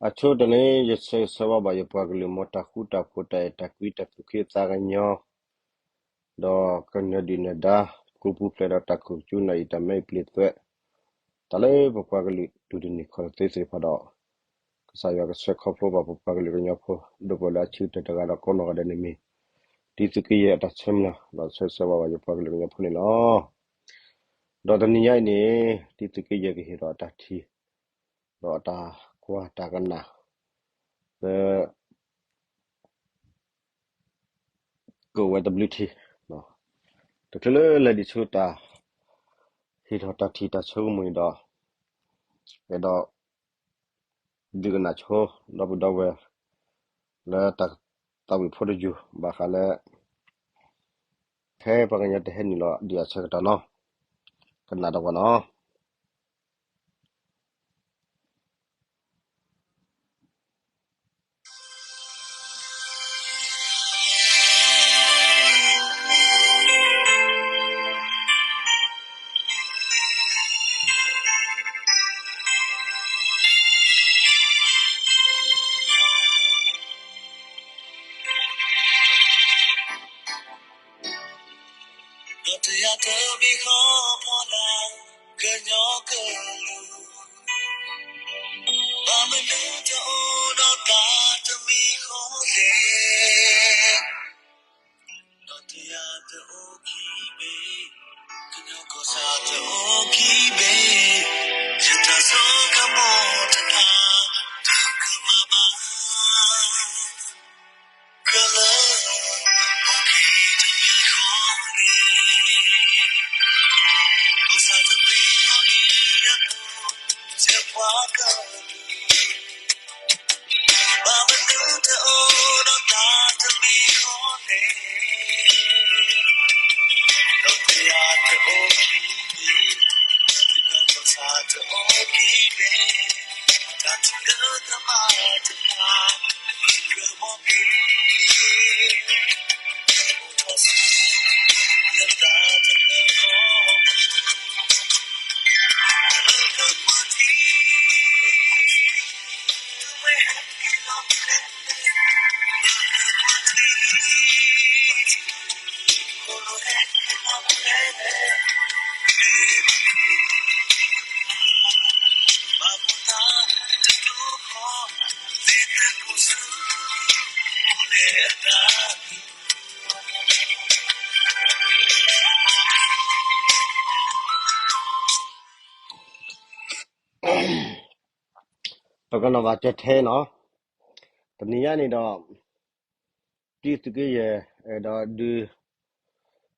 အဆိကတၢၢ်န့ၣ် ယဆၢဂ့ၤဆၢဝါဘၣ်ယပှၤကလုာ် မ်တၢ်ဃူတၢ်ဖိး တၢ်အဲၣ်တၢ်ကွံ တၢ်သူၣ်က့သးကညီၤ ဒီးကနၢၤဒုၣ်နၢၤဒါ ကိးပူၤဖျဲးဒီး တၢ်ခိၣ်ကစူနၢ်အံၤ တၢ်မဲအံၤပျ့ၤသွဲး တၢ်လၢပပှၤကလုာ် တူၢ်တန့ၢ်ခီၣ်တသ့သ့ၣ်တဖၣ်ဒီး ကစၢ်ယွၤကဆှၢခီဖျိဘၣ်ပပှၤကလုာ်ကညီဖိ ဒီးပှၤလၢအဆၢကတီၢ်တဂၤဒီးကိးနီၢ်ဂၤဒဲးန့ၣ်မ့ၢ် တံသုးက့ယဲၢ်အတၢ်ဆၢမုၢ်လၢ် ဒီးဆၢဂ့ၤဆၢဝါဘၣ်ယပှၤကလုာ်ကညီဖိန့ၣ်လီၤ. ဒီးတနံၤညါအံၤန့ၣ် တံသုးက့ယဲၢ်ကဟ့ၣ်ဒီးတၢ်ထံၣ် ဒီးတၢ်ကွၢ်တၢ်ကနၣ် လၢ ကအိၣ်ဝဲတဘျုးထံၣ်, တချုးလၢလဲၤဒံးဆူတၢ် ဟ့ၣ်ထီၣ်တၢ်ထံၣ်တၢ်ဆိကမိၣ်အံၤဒီး အဲၣ်ဒိး ဒုးကနၣ်ဆိ ဒီပုၢ်ဒီဝဲၢ် လၢတၢ်သးဝံၣ်ဖိတယုၢ် ဘၣ်ဃးလၢ ဖဲပှၤကညီတဟဲနုာ်လီၤဒံးအဆၢကတီၢ်နီၤ, ကနၣ်ဒီးပှၤနီၤ. ဒီးတယၤတမံၤဃီဖီလာ် ကညီကလုာ် ဘၣ်မနုၤတအိၣ်ဒီးတၢ်တမံၤဃီလဲၣ်. ဒီးတယၤတအိၣ်ခံဘ့ၣ်, ကညီကီၢ်စဲၣ်တအိၣ်ခံဘ့ၣ်, ယတၢ်ဆိကမိၣ်တဖၣ် တကမၣ်ဘၣ် ကလၢ အိၣ်ခံတမံၤဃီန့ၣ် ကစၢ်တမံၤဃီန့ၣ် ယပူၤ ယပှၤကလုာ် ဘၣ်မနုၤတအိၣ်ဒီးတၢ်တမံၤဃီလဲၣ်. ဒီးတယၤတအိၣ်ခံဘ့ၣ်, ကညီကီၢ်စဲၣ်တအိၣ်ခံဘ့ၣ်, တၢ်ထုကမၣ်တဖၣ် ကမီၤက့ၤ ပကနီၣ်ဘၣ်ကၠီၣ်ထဲနီၤ, တနံၤညါန့ၣ်ဒီး တံသုးက့ယဲၢ် အဲၣ်ဒိးဒုး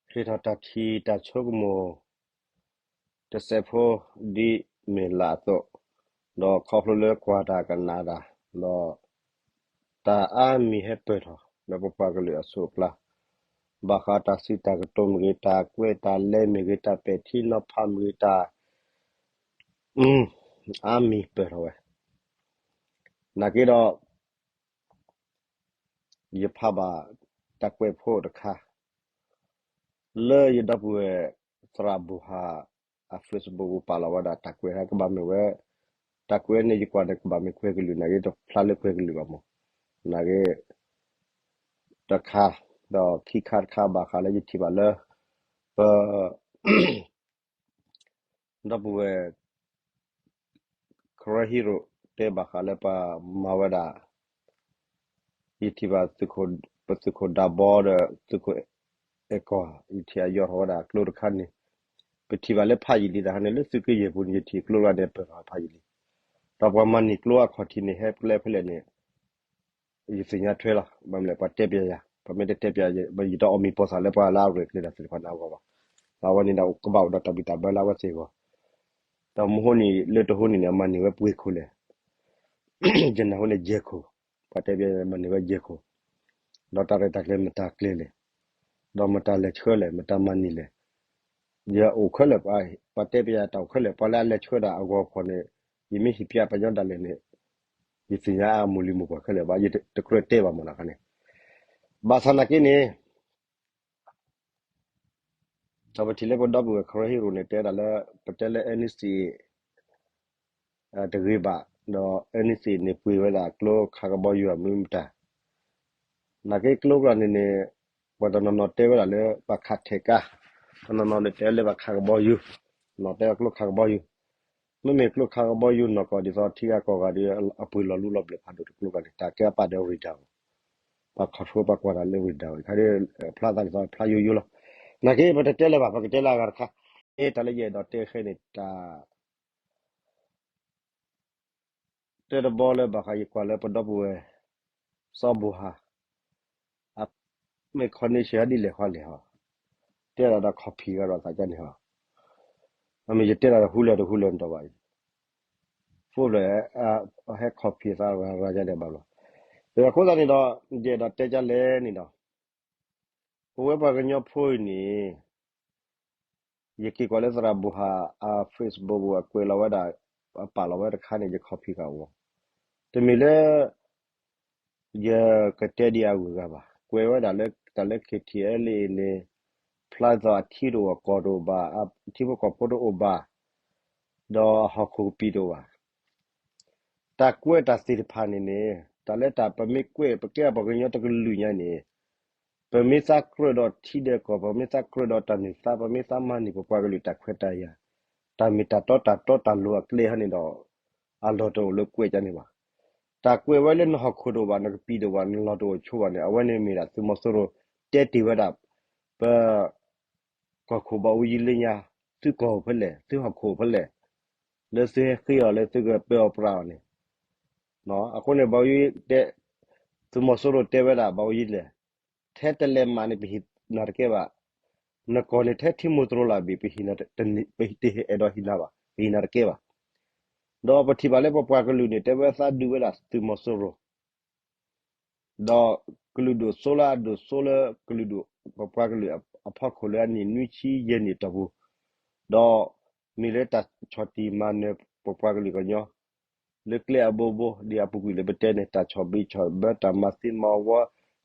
ဟ့ၣ်ထီၣ်တၢ်ထံၣ်တၢ်ဆိကမိၣ် တစဲးဖိဒ်မ့ၢ်လၢအသိး, ဒီးခီဖျိလၢကွၢ်တၢ်ကနၣ်တၢ် ဒီး တၢ်အါမံၤဟဲပၢၢ်ထီၣ်လၢပပှၤကလုာ်အစိၤအကျါ, ဘၣ်ဃးတၢ်စံးတၢ်ကတိၤမ့ၢ်ဂ့ၤ, တၢ်ကွဲးတၢ်လဲမ့ၢ်ဂ့ၤ, တၢ်ပဲာ်ထံနီၤဖးမ့ၢ်ဂ့ၤ, တၢ် အါမံၤပၢၢ်ထီၣ်ဝဲ. နာ်က့ဒီး ယဖးဘၣ်တၢ်ကွဲးဖိတခါ လၢယဒီပုၢ်ဝဲၢ် သရၣ်ဘိၣ်ဟၣ် အ Facebook ပူၤပာ်လီၤဝဲဒၣ်တၢ်ကွဲးတခါ ကဘၣ်မ့ၢ်ဝဲ တၢ်ကွဲးန့ၣ် ယကွၢ်န့ၣ် ကဘၣ်မ့ၢ်ကွဲၤကလုာ် နာ်က့တဖျါလၢကွဲၤကလုာ်ဘၣ်မး, နာ်က့ တခါ ဒီးခံခါတခါဘၣ်ဃးလၢယထံၣ်ဘၣ်လၢ ပ ဒီပုၢ်ဝဲၢ် ကရၢဟံရိၣ် တဲဘၣ်ဃးလၢပှၤမၤဝဲဒၣ် ယထံၣ်ဘၣ် ပသုးခိၣ်ဒးဘီဒီးသုးခိၣ်အဲၣ်ကီၢ် ယထံၣ်အယီၢ်ထီၣ်ဝဲဒၣ်ကျိတခါန့ၣ်, ပထံၣ်ဘၣ်လၢဖးယံာ်လံတခါန့ၣ် လၢသုးက့ယဲၢ်ပူၤန့ၣ် ယထံၣ်ကျိတခါန့ၣ် ပၢၢ်ထီၣ်ဖးယံာ်လံ, ဒီးပှၤမၤန့ၢ်ကျိအခီၣ်ထံးန့ၣ် ဟဲကျဲဖဲလဲၣ်န့ၣ် ယသ့ၣ်ညါထွဲလီၤ. ဘၣ်မနုၤလဲၣ် ပှၤတဲပျးယၤ, ပမ့ၢ်တတဲပျး ယတအီၣ်မံၤပိာ်သးလၢပှၤလၢအရဲၣ်ကျဲၤတၢ်သ့ၣ်တဖၣ်န့ၣ်အဂီၢ်ဘၣ်. ဒီးအဝဲန့ၣ်ဒီးကဘၣ်အိၣ်ဒီးတၢ်ဘံၣ်တၢ်ဘၢလၢအဝဲသ့ၣ်အဂီၢ်, ဒီးမဟိန့ၣ် လၢတဟိန့ၣ်န့ၣ် အမၤန့ၢ်ဝဲပှဲၤခိၣ်လဲၣ်, ယနၢ်ဟူန့ၣ်ယဲၢ်ခိၣ်, ပှၤတဲပျးယၤမၤန့ၢ်ဝဲယဲၢ်ခိၣ်, ဒီးတၢ်ရဲၣ်တၢ်ကျဲၤမတၤကျဲၤလဲၣ်, ဒီးမတၤလဲၤဆှၢလဲၣ် မတၤမၤန့ၢ်လဲၣ်, ယအိၣ်ခဲလၢာ်, ပှၤတဲပျးယၤတၢ်အိၣ်ခဲလၢာ်, ပှၤလၢအလဲၤဆှၢဒၣ်အဂီၤဖီၣ်န့ၣ် ယမ့ၢ်ဟ့ၣ်ပျးပှၤညီဒၣ်လဲာ်န့ၣ် ယသ့ၣ်ညါအမိၢ်လံၤမိၢ်ပှၢ်ခဲလၢာ်ဘၣ်, ယတကြၢးတဲဘၣ်မးနီၤခါန့ၣ်, ဘၣ်ဆၣ်နာ်က့န့ၣ် ဒီးပထံၣ်လၢပဒီပုၢ်ဝဲၢ် ကရၢဟံရိၣ်န့ၣ် တဲဒၣ်လၢ ပတဲလၢ NCA တဂ့ၤဘၣ်, ဒီး NEC န့ၣ်ပှ့ၤဝဲဒၣ်ကျိခးကဘီယူၤအမနုၤမတၤ, နာ်က့ကျိကျါန့ၣ်န့ၣ် ပှၤတနီၤနီၤတဲဝဲဒၣ်လၢဘၣ်ခးထဲးကါ, တနီၤနီၤန့ၣ်တဲလၢဘၣ်ခးကဘီယူၤ, နီၤတဲကျိခးကဘီယူၤ, မ့မ့ၢ်ကျိခးကဘီယူၤနီၢ်ကီၢ်ဒ်သိးထံဂၤကီၢ်ဂၤဒီး အပှ့ၤလီၤလူလီၤဘျၢၣ်ဖးဒိၣ်တကျိကျါန့ၣ် တၢ်ကဲအပာ်ဒီး radar အီၤ, ပှၤခီၣ်ထူပှၤကွၢ်တၢ်လၢ radar အီၤ ခါဒီး ဖျါသးဒ်သိးဖျါယိယိလီၤ. နာ်က့ပတတဲလၢၤဘၣ် ပကတဲလၢအဂၤတခါ, မ့ၢ်တၢ်လၢယအဲၣ်ဒိးတဲခဲန့ၣ် တၢ် တဲတဘီလၢဘၣ်ဃးယကွၢ်လၢပဒီပုၢ်ဝဲၢ် စီၤဘိၣ်ဟၣ်, မ့ၢ် connection ဒ်လဲၣ်ဃီလဲၣ်ဟီ, တဲဒၣ်ဒီး copy ဂၤဒီးသးကန့ၣ်ဟီ, အမ့ၢ်ယတဲဒၣ်တဟူလၢၤတဟူလၢၤန့ၣ်တဘၣ်အံၤ, ဖိဖျၢၣ် ဟဲ copy သးရၤရၤယါဒဲးဘၣ်လီၤ. အဃိသတးန့ၣ်ဒီး ယအဲၣ်ဒိးတဲဒ်လဲၣ်န့ၣ်ဒီး ပဝဲပှၤကညီဖိအံၤန့ၣ် ယက့ၤကွၢ်လၢသရၣ်ဘိၣ်ဟၣ်အ Facebook ပူၤ အကွဲးလီၤဝဲဒၣ်, အပာ်လီၤဝဲတခါန့ၣ် ယ copy ဃာ်အီၤ, တမ့ၢ်လၢ ယကတဲဒ်အဂုၤအဂၤဘၣ်. ကွဲးဝဲဒၣ်လၢတၢ်လၢ KTLA န့ၣ် ဖျါသးအထံတအိၣ်အကီၢ်တအိၣ်ဘၣ်, ထံဖိကီၢ်ဖိတအိၣ်ဘၣ်, ဒီးအဟီၣ်ခိၣ်ကပံာ်တအိၣ်ဘၣ်. တၢ်ကွဲးတၢ်သ့ၣ်တဖၣ်န့ၣ်န့ၣ် တၢ်လၢတၢ်ပမ့ၢ်ကွဲး ပကဲပှၤကညီတကလုာ်ညါန့ၣ် ပမ့ၢ်သးကြၢးဒီးထံဒီးကီၢ်, ပမ့ၢ်သးကြၢးဒီးတၢ်န့ၢ်သါ, ပမ့ၢ်သးမၤန့ၢ်ပပှၤကလုာ်တၢ်ခွဲးတၢ်ယာ်, တၢ်မ့ၢ်တၢ်တီတၢ်တီတၢ်လိၤအကျဲဟီန့ၣ်ဒီး အလီၢ်တအိၣ်လၢကွဲးကန့ၣ်ဘၣ်. တၢ်ကွဲးဝဲလၢနဟီၣ်ခိၣ်တအိၣ်ဘၣ်, နကပံာ်တအိၣ်ဘၣ်, နလီၢ်တအိၣ်ဆိဘၣ်န့ၣ် အဝဲန့ၣ်မ့ၢ်ဒၣ်သုးမီၤစိရိၤတဲတ့ၢ်ဝဲဒၣ် ပ ကီၢ်ခိၣ်ဘၣ်အူယံၤလၢညါ, သုကီၢ်အိၣ်ဖဲလဲၣ်, သုဟီၣ်ခိၣ်အိၣ်ဖဲလဲၣ်, လၢသုဟဲဃ့အီၤလၢသုကပၢအီၤပြးအီၤန့ၣ်. အဃိန့ၣ် ဘၣ်အူယံၤတဲ, သုးမီၤစိရိၤတဲဝဲဒၣ် ဘၣ်အူယံၤလဲၣ်, ထဲတလဲၤမးန့ၣ် ပဟ့ၣ်နၤတကဲဘၣ်, နကီၢ်န့ၣ်ထဲထံမူသရိလၢအဘ့ၣ် ပဟ့ၣ်နၤတ, ပတဟ့ၣ်အဲၣ်ဒိးဟ့ၣ်နၤဘၣ်, ပဟ့ၣ်နၤတကဲဘၣ်. ဒီးပထံၣ်ဘၣ်လၢပပှၤကလုာ်န့ၣ် တဲဝဲသးဒုးဝဲဒၣ်သုးမီၤစိရိၤ ဒီးကလုာ်ဒိၣ်စိလၢအဒိၣ်စိလၢကလုာ်ဒိၣ်, ပပှၤကလုာ်အဖီခိၣ်လၢအနံၣ်နွံဆံယဲၢ်နံၣ်အတီၢ်ပူၤ, ဒီးမ့ၢ်လၢတၢ်ဆီၣ်တံၢ်မၤနၢၤပပှၤကလုာ်ကညီ လၢကျဲအဘိဘိ ဒ်အပူၤကွံာ်လၢပတဲန့ၣ် တၢ်ဆီၣ်ဘံၣ်ဆီၣ်ဘၢ တၢ်မၤသံမၤဝီ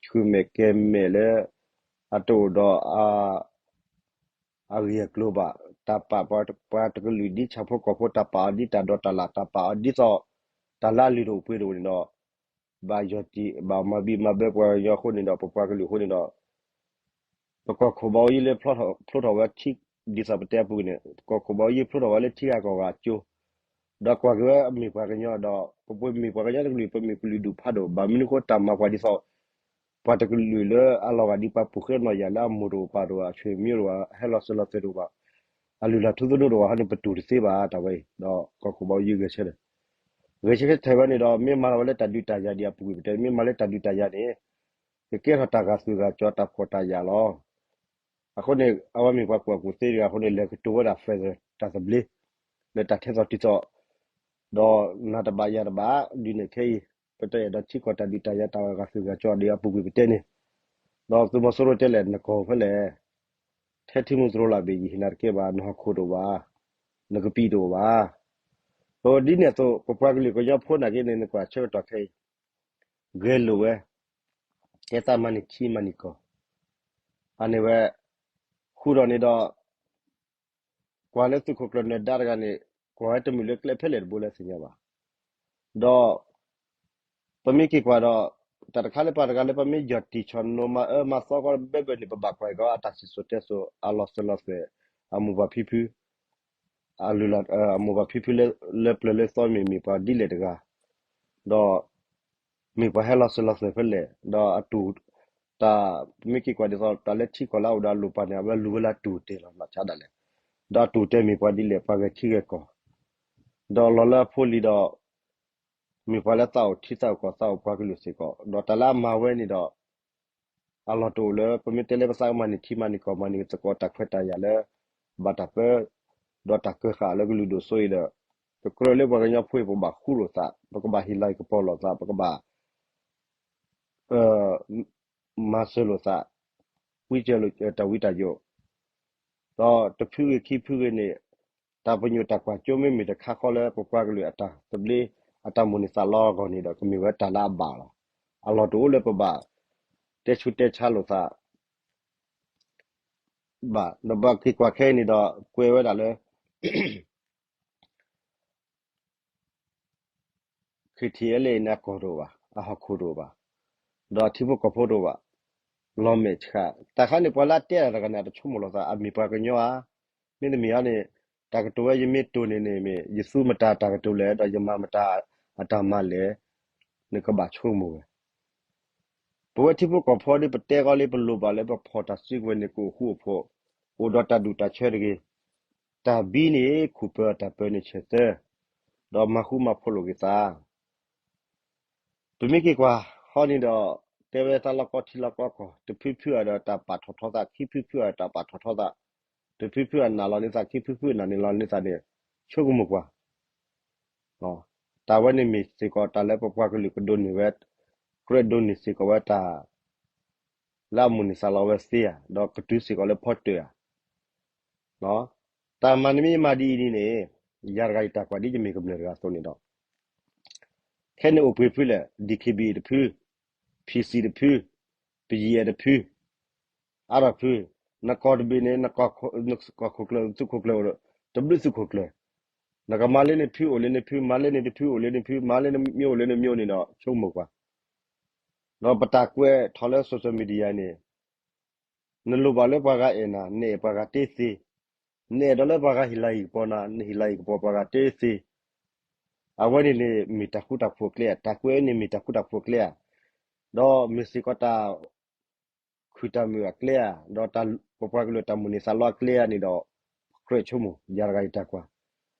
ဆူၣ်မဲာ်ကဲၤမဲာ်လၢ အတအိၣ်ဒီး အဂ့ၢ်အကျိၤဘၣ်, တၢ်ပာ်ပှၤတကလုာ်ဒ်ဆၣ်ဖိကီၢ်ဖိ, တၢ်ပာ်အီၤဒ်တၢ်ဒိးတၢ်လၣ်, တၢ်ပာ်အီၤဒ်သိး တၢ်လၢအလုၢ်တအိၣ်ပှ့ၤတအိၣ်န့ၣ်ဒီး ဘၣ်ယီၢ်တံၢ် ဘၣ်မၤဘံၣ်မၤဘၢပှၤကညီအဃိန့ၣ်ဒီး ပပှၤကလုာ်အဃိန့ၣ်ဒီး ပကီၢ်ခိၣ်ဘၣ်အူယံၤလၢဖျိထီၣ်ဝဲထံ, ဒ်သိးပတဲအပူၤန့ၣ် ပကီၢ်ခိၣ်ဘၣ်အူယံၤဖျိထီၣ်ဝဲလၢထံဂၤကီၢ်ဂၤအကၠိ, ဒီးကွၢ်က့ၤဝဲအမ့ၢ်ပှၤကညီဒီး ပပှၤမ့ၢ်ပှၤကညီတကလုာ် ပမ့ၢ်ကလုာ်ဒူၣ်ဖးဒိၣ် ဘၣ်မနုၤဃိတၢ်မၤပှၤဒ်သိး ပှၤတကလုာ်လၢအလီၤဂာ်ဒ်ပှၤပူၤဃဲနီၢ်ယၤလၢအမိၢ်တအိၣ်ပၢ်တအိၣ် အဆွေမျိုးတအိၣ် ဟဲလီၤစၢၤလီၤသွဲၣ်တအိၣ်ဘၣ်, အလုၢ်လၢ်ထူသနူတအိၣ်ဘၣ်ဟီန့ၣ် ပတူၢ်တသ့ဘၣ်တၢ်ဝဲအံၤ, ဒီးကီၢ်ခိၣ်ဘၣ်အူယံၤဂဲၤဆၢထၢၣ်, ဂဲၤဆၢထၢၣ်ဝဲန့ၣ်ဒီး မ့ၢ်မၤလီၤဝဲလၢတၢ်ဒုးတၢ်ယၤဒ်အပူၤကွံာ်ပတဲ မ့ၢ်မၤလၢတၢ်ဒုးတၢ်ယၤန့ၣ် ကကဲထီၣ်တၢ်ဂာ်သူၣ်ဂာ်ကၠီတၢ်ဖှီၣ်တၢ်ယာ်လီၤ. အဃိန့ၣ် အဝဲမ့ၢ်ပှၤကူၣ်ဘၣ်ကူၣ်သ့တဂၤအဃိန့ၣ် လဲၤကတိၤဝဲဒၣ် federal တၢ်သဘျ့ လၢတၢ်ထဲသိးတုၤသိး, ဒီးနၤတဘၣ်ယၤတဘၣ် ဒ်န့ၣ်ခဲအံၤ ပတအဲၣ်ဒိးထံကီၢ်တၢ်ဒုးတၢ်ယၤ တၢ်ဂာ်သူၣ်ဂာ်ကၠီဒ်အပူၤကွံာ်ပတဲန့ၣ်, ဒီးသုးမီၤစိရိၤတဲလဲၣ် နကီၢ်ဖဲလဲၣ်, ထဲထံမူသရိလၢအဘ့ၣ် ယဟ့ၣ်နၤတကဲဘၣ်, နဟီၣ်ခိၣ်တအိၣ်ဘၣ်, နကပံာ်တအိၣ်ဘၣ်. ဒ်န့ၣ်အသိး ပပှၤကလုာ်ကညီဖိနာ်က့န့ၣ် နကွၢ်ဆၢကတီၢ်ခဲအံၤ ဂဲၤလိာ်ဝဲ တဲသးမၤန့ၢ်ထံမၤန့ၢ်ကီၢ်, အန့ၣ်ဝဲ ဃုာ်ဒီးန့ၣ်ဒီး ကွၢ်လၢသုးခိၣ်ကျၢၢ်နၢၤဒါတဂၤန့ၣ် ကွၢ်ဝဲတမုာ်လၢကျဲဖဲလဲၣ်တဘိလၢသ့ၣ်ညါဘၣ်. ဒီး ပမ့ၢ်က့ၤကွၢ်ဒီး တၢ်တခါလၢပှၤတဂၤလၢပမ့ၢ်ယီၢ်တံၢ်ဆီၣ်နီၤမၤအၢမၤသီကီးဘၢဘၢန့ၣ် ပဘၣ်ကွၢ်ကီးအတၢ်စံၣ်စိၤတဲစိၤ အလီၤစၢၤလီၤသွဲၣ် အမိၢ်ပၢ်ဖံဖု အလုၢ်လၢ် အမိၢ်ပၢ်ဖံဖုလၢ လၢပျၢၤလၢသီမ့ၢ်မ့ၢ်ပှၤဒ်လဲၣ်တဂၤ, ဒီး မ့ၢ်ပှၤဟဲလီၤစၢၤလီၤသွဲၣ်ဖဲလဲၣ်, ဒီးအတူၢ် တၢ် ပမ့ၢ်က့ၤကွၢ်ဒ်သိး တၢ်လၢထံကီၢ်လၢအအိၣ်ဒီးအလိၣ်ပာ်န့ၣ် အဝဲလူၤဝဲလၢအတူၢ်တ့ၢ်လီၤမးဆါဒၣ်လဲာ်, ဒီးအတူၢ်တဲမ့ၢ်ပှၤဒ်လဲၣ် ပှၤဂဲၤထံဂဲၤကီၢ်, ဒီးလီၤလၢအဖိလံၤဒီး မ့ၢ်ပှၤလၢသးအိၣ်ထံသးအိၣ်ကီၢ်သးအိၣ်ပှၤကလုာ်စ့ၢ်ကီး, ဒီးတၢ်လၢအမၤဝဲန့ၣ်ဒီး အလီၢ်တအိၣ်လၢ ပမ့ၢ်တဲလၢပသးကမၤန့ၢ်ထံမၤန့ၢ်ကီၢ်မၤန့ၢ်သကိးတၢ်ခွဲးတၢ်ယာ်လၢ ဘၣ်တၢ်ပၢ ဒီးတၢ်ကၢဃာ်လၢကလုာ်ဒိၣ်စိအံၤဒီး ပကြၢးလၢပှၤကညီဖိအံၤ ပဘၣ်ဃူလိာ်သး ပကဘၣ်ဟ့ၣ်လီၤကပီၤလိာ်သး ပကဘၣ် မၤစၢၤလိာ်သး ဝံကၢၤလိာ်တၢ်ဝံတၢ်ယိး ဒီးတဖုဂ့ၤခံဖုဂ့ၤန့ၣ် တၢ်ပညိၣ်တၢ်ကွၢ်စိမ့မ့ၢ်တခါဃီလၢပပှၤကလုာ်အတၢ်သဘျ့ အတၢ်မိၣ်န့ၢ်သးလီအဂီၢ်န့ၣ်ဒီး ကမ့ၢ်ဝဲတၢ်လၢအဘၣ်လီၤ. အလီၢ်တအိၣ်လၢပဘၣ် တဲဆူးတဲဆါလိာ်သး ဘၣ် ဒီးဘၣ်က့ၤကွၢ်ခဲအံၤန့ၣ်ဒီး ကွဲးဝဲဒၣ်လၢ KTLA န့ၣ် အကီၢ်တအိၣ်ဘၣ်, အဟီၣ်ခိၣ်တအိၣ်ဘၣ်, ဒီးအထံဖိကီၢ်ဖိတအိၣ်ဘၣ်, လီၤမဲာ်ဆှး. တၢ်ခါန့ၣ် ပှၤလၢအတဲတၢ်တဂၤန့ၣ် အတဆိကမိၣ်လီၤသး အမ့ၢ်ပှၤကညီဧါ, မ့တမ့ၢ်ဧါန့ၣ် တၢ်ကတိၤဝဲ ယမ့ၢ်တိၢ်န့ၣ်န့ၣ် မ့ၢ်ယသူမတၤတၢ်ကတိၤလဲၣ် ဒီးယမၤမတၤအတၢ်မၤလဲၣ်, နကဘၣ်ဆိကမိၣ်ဝဲ ပဝဲထံဖိကီၢ်ဖိဒီး ပတဲဃီလၢပလိၣ်ဘၣ်လၢပဖီၣ်တၢ်စုကဝဲၤန့ၣ် ကအိၣ်ဃူအိၣ်ဖိး, အိၣ်ဒီးတၢ်ဒူၣ်တၢ်ဆၢတဂ့ၤ, တၢ်ဘံန့ၣ်ခူၣ်ပၢၤ တၢ်ပၢၤန့ၣ်ဆဲးသၢ, ဒီးမၤဃူမၤဖိးလိာ်က့ၤသး. ပမ့ၢ်က့ၤကွၢ်ဟီန့ၣ်ဒီး တဲဝဲတၢ်လီၢ်ကီထံလီၢ်ကီကီၢ်, တဖုဖုအံၤဒီးတၢ်ပာ်ထီၣ်ထီသး, ခံဖုဖုအံၤဒီးတၢ်ပာ်ထီၣ်ထီသး, တဖုဖုအံၤနာ်လီၤန့ၢ်သး, ခံဖုဖုအံၤနာ်န့ၢ်လီၤန့ၢ်သးန့ၣ် ဆိကမိၣ်ကွၢ် တၢ်ဝဲန့ၣ်မ့ၢ်စ့ၢ်ကီးတၢ်လၢပပှၤကလုာ်ကဒိးန့ၢ်ဝဲ, ကြၢးဒိးန့ၢ်စ့ၢ်ကီးဝဲတၢ် လၢအမိၣ်န့ၢ်သးလီဝဲသ့ဧါ, ဒီးကတုၤစ့ၢ်ကီးလၢဖီတၢၢ်ဧါ. တၢ်မၤန့ၣ်မ့ၢ်မၤဒ်အံၤန့ၣ်န့ၣ်, ယၤတဂၤယတၢ်ကွၢ်ဒ်ယမ့ၢ်ကမျၢၢ်တဂၤအသိးန့ၣ်ဒီး, ခဲန့ၣ်အိၣ်ပှဲၤဖုလဲၣ်, DKBA တဖု, PC တဖု, BGF တဖု, အါထီၣ်ဖု, နကီၢ်တဘ့ၣ်န့ၣ် နကီၢ်ခိၣ်ကျၢၢ် သုးခိၣ်ကျၢၢ်အိၣ်ဒီး တဘျုးသုးခိၣ်ကျၢၢ်, နကမၤလၢန့ၣ်ဖုအိၣ်လၢန့ၣ်ဖု, မၤလၢန့ၣ်တဖုအိၣ်လၢန့ၣ်ဖု, မၤလၢန့ၣ်မ့ၢ်အိၣ်လၢန့ၣ်မ့ၢ်အိၣ်န့ၣ်ဒီး ဆိကမိၣ်ကွၢ်. ဒီးပတၢ်ကွဲးထီၣ်လၢ social media န့ၣ်, နလိၣ်ဘၣ်လၢပှၤဂၤအဲၣ်နၤ, နအဲၣ်ပှၤဂၤတသ့, နအဲၣ်ဒိးလၢပှၤဂၤဟ့ၣ်လၤဟ့ၣ်ကပီၤနၤ, နဟ့ၣ်လၤဟ့ၣ်ကပီၤပှၤဂၤတသ့, အဝဲန့ၣ်န့ၣ် မ့ၢ်တၢ်ဃူတၢ်ဖိးအကျဲဧါ, တၢ်ကွဲးန့ၣ်မ့ၢ်တၢ်ဃူတၢ်ဖိးအကျဲဧါ, ဒီးမ့ၢ်စ့ၢ်ကီးတၢ် ခုၣ်တၢ်မုာ်အကျဲဧါ, ဒီးပပှၤကလုာ်တၢ်မိၣ်န့ၢ်သးလီအကျဲဧါန့ၣ်ဒီး, ကြၢးဆိကမိၣ် ယၤတဂၤယတၢ်ကွၢ်,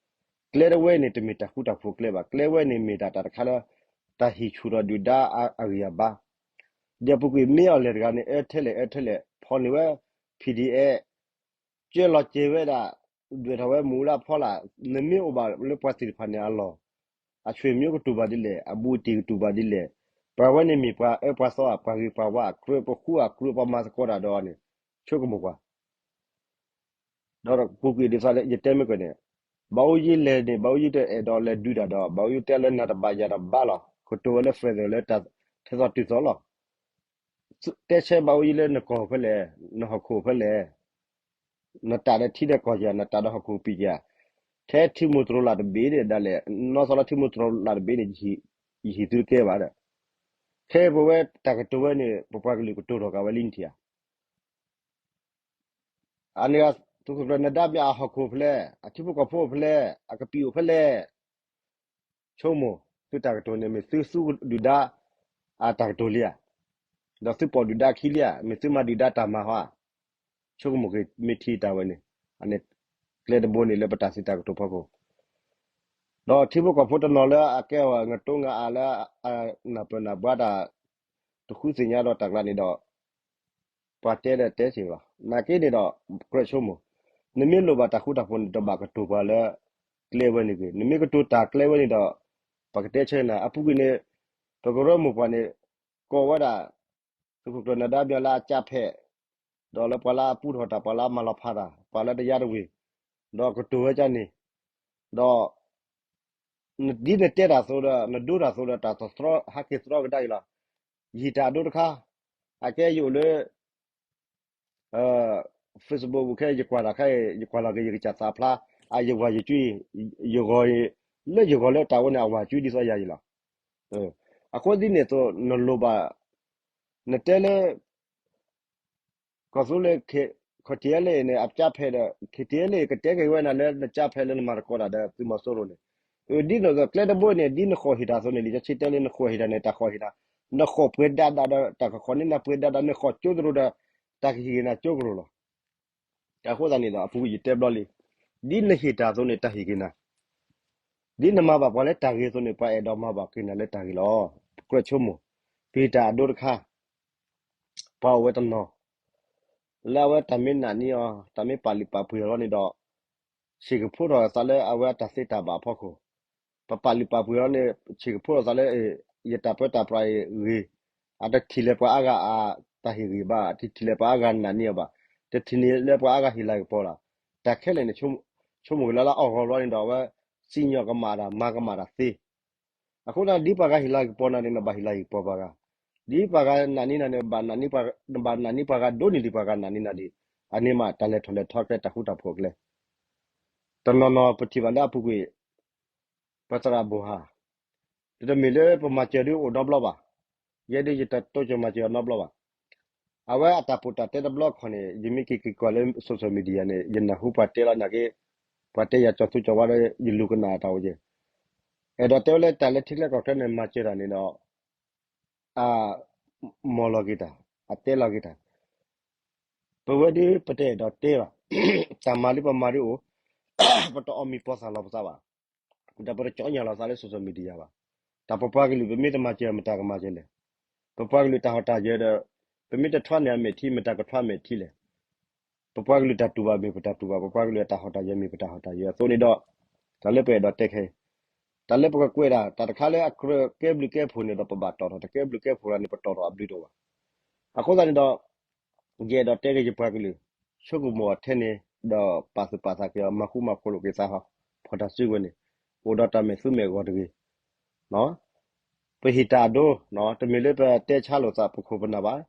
ကျဲတဝဲန့ၣ် တမ့ၢ်တၢ်ဃူတၢ်ဖိးကျဲဘၣ်. ကျဲဝဲန့ၣ်မ့ၢ်ဒၣ်တၢ်တခါလၢ တၢ်ဟံးဆူၣ်ထီၣ်ဒုၣ်ဒါအဂံၢ်အဘါ, ဒီးပူၤကွံာ်မ့ၢ်အီၤလဲၣ်တဂၤန့ၣ် အၢထဲလဲၣ်အၢထဲလဲၣ် ဖီၣ်န့ၢ်ဝဲ PDF ကၢလီၤစဲၤဝဲဒၣ်, ဒွဲၣ်ထီၣ်ဝဲမူးလၢအဖီလာ်, နမ့ၢ်အိၣ်ဘၣ်လၢပှၤသ့ၣ်တဖၣ်န့ၣ်အလီၢ်, အဆွေမျိုးကတူၢ်ဘၣ်ဒ်လဲၣ်, အဘူးအတံၢ်ကတူၢ်ဘၣ်ဒ်လဲၣ်, ပှၤဝဲန့ၣ်မ့ၢ်ပှၤအၢပှၤသီဧါ, ပှၤဂ့ၤပှၤဝါ, ကြၢးပဃူအကြၢးပှၤမၤသကိးတၢ်ဒီးန့ၣ်, ဆိကမိၣ်ကွၢ် ဒီးပူၤကွံာ်ဒ်သိးလၢယတဲမ့ၢ်ကီးန့ၣ်, ဘၣ်အိၣ်ယံၤလဲၣ်န့ၣ် ဘၣ်အိၣ်ယံၤတအဲၣ်ဒိးလဲၤဒုးတၢ်ဒီး ဘၣ်အိၣ်ယံၤတဲလၢနၤတဘၣ်ယၤတဘၣ်လီၤ. ကတိၤဝဲလၢ federal လၢတၢ်ထဲသိးတုၤသိးလီၤ. တဲဆၢဘၣ်အိၣ်ယံၤလၢနကီၢ်ဖဲလဲၣ်, နဟီၣ်ခိၣ်ဖဲလဲၣ်, နတၢ်ဒီးထံဒီးကီၢ်ဧါ, နတၢ်ဒီးဟီၣ်ခိၣ်ပံၤဧါ, ထဲထံမူတြိၤလၢ်တဘ့ၣ်န့ၣ်ဒၣ်လဲာ်, နီၢ်သီလၢထံမူတြိၤလၢ်တဘ့ၣ်န့ၣ် ယဟံးသုတကဲဘၣ်ဒီး, ခဲအံၤပဝဲတၢ်ကတိၤဝဲန့ၣ် ပပှၤကလုာ်ကတိၤထီၣ်က့ၤဝဲလံနထံၣ်ဧါ. အန့ၣ် သုးခိၣ်ကျၢၢ်နဒါမ့ၢ် အဟီၣ်ခိၣ်ဖဲလဲၣ်, အထံဖိကီၢ်ဖိဖဲလဲၣ်, အကပံာ်အိၣ်ဖဲလဲၣ်, ဆိကမိၣ် သုတၢ်ကတိၤန့ၣ် မ့ၢ်သုသူဒုၣ်ဒါအတၢ်ကတိၤလံဧါ, ဒီးသုပိာ်ဒုၣ်ဒါခံလံဧါ, မ့ၢ်သုမၤဒုၣ်ဒါတၢ်မၤဟီဧါ, ဆိကမိၣ်က့ၤမ့ၢ်ထံတၢ်ဝဲန့ၣ်, အန့ၣ် ကျဲတဘိန့ၣ်လၢပတၢ်စံးတၢ်ကတိၤဖီခိၣ် ဒီးထံဖိကီၢ်ဖိတနီၤလၢအကဲအီၤငတိငါအါလၢ အနၢ်ပၢၢ်နၢ်ဘှါတၢ် တဃုသ့ၣ်ညါဒီးတၢ်ကျါန့ၣ်ဒီး ပှၤတဲဒီးတဲစ့ၢ်ကီးလီၤ. နာ်က့န့ၣ်ဒီး ကြၢးဆိကမိၣ်, နမ့ၢ်လိၣ်ဘၣ်တၢ်ဃူတၢ်ဖိးန့ၣ် တဘၣ်ကတိၤပှၤလၢကျဲဝဲန့ၣ်ဂ့ၤ, နမ့ၢ်ကတိၤတၢ်ကျဲဝဲန့ၣ်ဒီး ပကတဲဆၢနၤ, အပူၤကွံာ်န့ၣ် ပကရၢမိၢ်ပှၢ်န့ၣ် ကိးဝဲဒၣ် သုးခိၣ်ကျၢၢ်နဒါမ့ၢ်လၢအကၢ်ဖဲး ဒီးလၢပှၤလၢအပူထီၣ်တၢ် ပှၤလၢအမၤလီၤဖးတၢ် ပှၤလၢတယါတဝ့ၢ်, ဒီးကတိၤဝဲဒ်န့ၣ်, ဒီး ဒ်နတဲတၢ်အသိးဒီး နဒိတၢ်အသိးဒီး တၢ်သတြီဟဲက့ၤသတြီကဒါအံၤလီၤ. ယဟ့ၣ်တၢ်အဒိတခါ, အကဲယအိၣ်လၢ Facebook ပူၤခဲ ယကွၢ်တၢ်ခဲအံၤ ယကွၢ်လီၤက့ၤယကစၢ်သးဖျါ, အယဝၤယကွံ, ယဂီၤ, လၢယဂီၤလၢတၢ်အိၣ်န့ၣ် အဝၤကွံဒ်သိးယၤအံၤလီၤ. အဃိဒ်န့ၣ်အသိး နလိၣ်ဘၣ်, နတဲလၢ ကီၢ်သူလ့ၤ KTLA န့ၣ် အကၢ်ဖဲးဒီး KTLA ကတဲက့ၤဝဲနၤလၢနကၢ်ဖဲးလၢနမၤသကိးတၢ်ဒီးသုးမီၤစိရိၤန့ၣ်, ဒ်န့ၣ်အသိး ကျဲတဘိန့ၣ် ဒ်နဃိးဟ့ၣ်တၢ်အသိးန့ၣ် လံာ်စီဆှံတဲလၢနဃိးဟ့ၣ်တၢ်န့ၣ် တၢ်ဃိးဟ့ၣ်နၤ, နဃိးပှဲၤဒၣ်ဒၣ်ဒီး တၢ်ကဃိးန့ၢ်နၤပှဲၤဒၣ်ဒၣ်, နဃိးကၠိသရိာ်ဒီး တၢ်ကဟ့ၣ်က့ၤနၤကၠိကရိာ်လီၤ. အဃိသတးန့ၣ်ဒီး အပူၤကွံာ်ယတဲဘျီလံ, ဒ်နဟ့ၣ်တၢ်အသိးန့ၣ် တၢ်ဟ့ၣ်က့ၤနၤ, ဒ်နမၤဘၣ်ပှၤလၢတၢ်ဂ့ၤအသိးန့ၣ် ပှၤအဲၣ်ဒိးမၤဘၣ်က့ၤနၤလၢတၢ်ဂ့ၤလီၤ. ကြၢးဆိကမိၣ်, ပဟ့ၣ်တၢ်အဒိတခါ, ပှၤအိၣ်ဝဲတနီၤ လၢအဝဲတၢ်မ့ၢ်နာ်န့ၢ်အီၤ တၢ်မ့ၢ်ပာ်လုၢ်ပာ်ပှ့ၤအီၤလီၤန့ၣ်ဒီး ဆ့ၣ်ကဖိထီၣ်အသးလၢအဝဲအတၢ်သ့တၢ်ဘၣ်အဖီခိၣ်, ပပာ်လုၢ်ပာ်ပှ့ၤအီၤန့ၣ် ဆ့ၣ်ကဖိထီၣ်အသးလၢ ယတၢ်ပၢတၢ်ပြးအံၤဂ့ၤ, အတထံၣ်လၢၤပှၤအါဂၤအတၢ်ဟ့ၣ်ဂ့ၤဘၣ်, အတထံၣ်လၢၤပှၤအါဂၤနာ်န့ၢ်အီၤဘၣ်, တထံၣ်န့ၢ်လၢၤပှၤအါဂၤဟ့ၣ်လၤကပီၤလီၤ. တၢ်ခဲလၢာ်န့ၣ် ဆိကမိၣ်က့ၤလၢလၢအီၣ်ဂီၤဘျီန့ၣ်ဒီး အဝဲစံၣ်ညီၣ်ကမၣ်တၢ် မၤကမၣ်တၢ်သ့ အဃိန့ၣ် ဒ်ပှၤဂၤဟ့ၣ်လၤကပီၤနၤန့ၣ် နဘၣ်ဟ့ၣ်လၤကပီၤပှၤဂၤ, ဒ်ပှၤဂၤနာ်န့ၢ်နၤန့ၣ် နဘၣ်နာ်န့ၢ်ပှၤဂၤဒိၣ်န့ၢ်ဒံးပှၤဂၤနာ်န့ၢ်နၤဒံး, အန့ၣ်မး တၢ်လဲၤထီၣ်လဲၤထီကျဲ တၢ်ဃူတၢ်ဖိးအကျဲ, တနီၤနီၤပထံၣ်ဘၣ်လၢအပူၤကွံာ် ပသရၣ်ဘိၣ်ဟၣ်, ပ တမ့ၢ်လၢပမၤစၢၤဒုးအိၣ်နီတဘျီဘၣ်. ယဲဒုးယတတိစၢၤမၤစၢၤအီၤနီတဘျီဘၣ်. အဝဲအတၢ်ပီးတၢ်တဲတဘျီခီန့ၣ် ယမ့ၢ်က့ၤက့ၤကွၢ်လၢ social media န့ၣ် ယနၢ်ဟူပှၤတဲလီၤနာ်က့, ပှၤတဲယၤကၠီၤသူကၠီၤဝါဒီး ယလူၤကနၣ်အတၢ်အိၣ်က့ၤ, အဲၣ်ဒိးတဲဝဲလၢတၢ်လၢထံချၢကီၢ်ချၢန့ၣ် မၤစၢၤတၢ်န့ၣ်ဒီး အ မီၢ်လီၤက့ၤတၢ်, အတဲလီၤက့ၤတၢ်, ပဝဲဒုးပတအဲၣ်ဒိးတဲဘၣ်. တၢ်မၤလၢပမၤဒုးအိၣ်, ပတအီၣ်မံၤပီၢ်သၣ်လီၤပသးဘၣ်, ဒီးပတကၠီညၣ်လီၤသးလၢ social media ဘၣ်. တၢ်ပပှၤကလုာ် ပမ့ၢ်တမၤစၢၤ မတၤကမၤစၢၤလဲၣ်. ပပှၤကလုာ်တၢ်ဟီၣ်တၢ်ယၢၤဒီး ပမ့ၢ်တထွါန့ၢ်အမဲာ်ထံ မတၤကထွါအမဲာ်ထံလဲၣ်. ပပှၤကလုာ်တၢ်တူၢ်ဘၣ်မ့ၢ်ပတၢ်တူၢ်ဘၣ်, ပပှၤကလုာ်အတၢ်ဟီၣ်တၢ်ယၢၤမ့ၢ်ပတၢ်ဟီၣ်တၢ်ယၢၤအသိးန့ၣ်ဒီး, တၢ်လၢပအဲၣ်ဒိးတဲခဲအံၤ, တၢ်လၢပကကွဲးဒၣ် တၢ်တခါလၢအကြၢးကဲဘျုးကဲဖှိၣ်န့ၣ်ဒီး ပဘၣ်တီၣ်ထီၣ်, တကဲဘျုးကဲဖှိၣ်ဒၣ်န့ၣ် ပတီၣ်ထီၣ်အဘျုးတအိၣ်ဘၣ်. အဃိသတးန့ၣ်ဒီး ယအဲၣ်ဒိးတဲက့ၤယပှၤကလုာ်, ဆိကမိၣ်အီၤထဲန့ၣ်, ဒီးပာ်သူၣ်ပာ်သးက့ၤအီၤ မၤဃူမၤဖိးလိာ်က့ၤသးဟီ, ဖီၣ်တၢ်စုကဝဲၤန့ၣ်, အိၣ်ဒီးတၢ်မဲာ်သူမဲာ်ဂီၤတဂ့ၤ. ပဟ့ၣ်တၢ်အဒိ, တမ့ၢ်လၢပတဲဆါလိာ်သးပခိၣ်ပနၢ်ဘၣ်,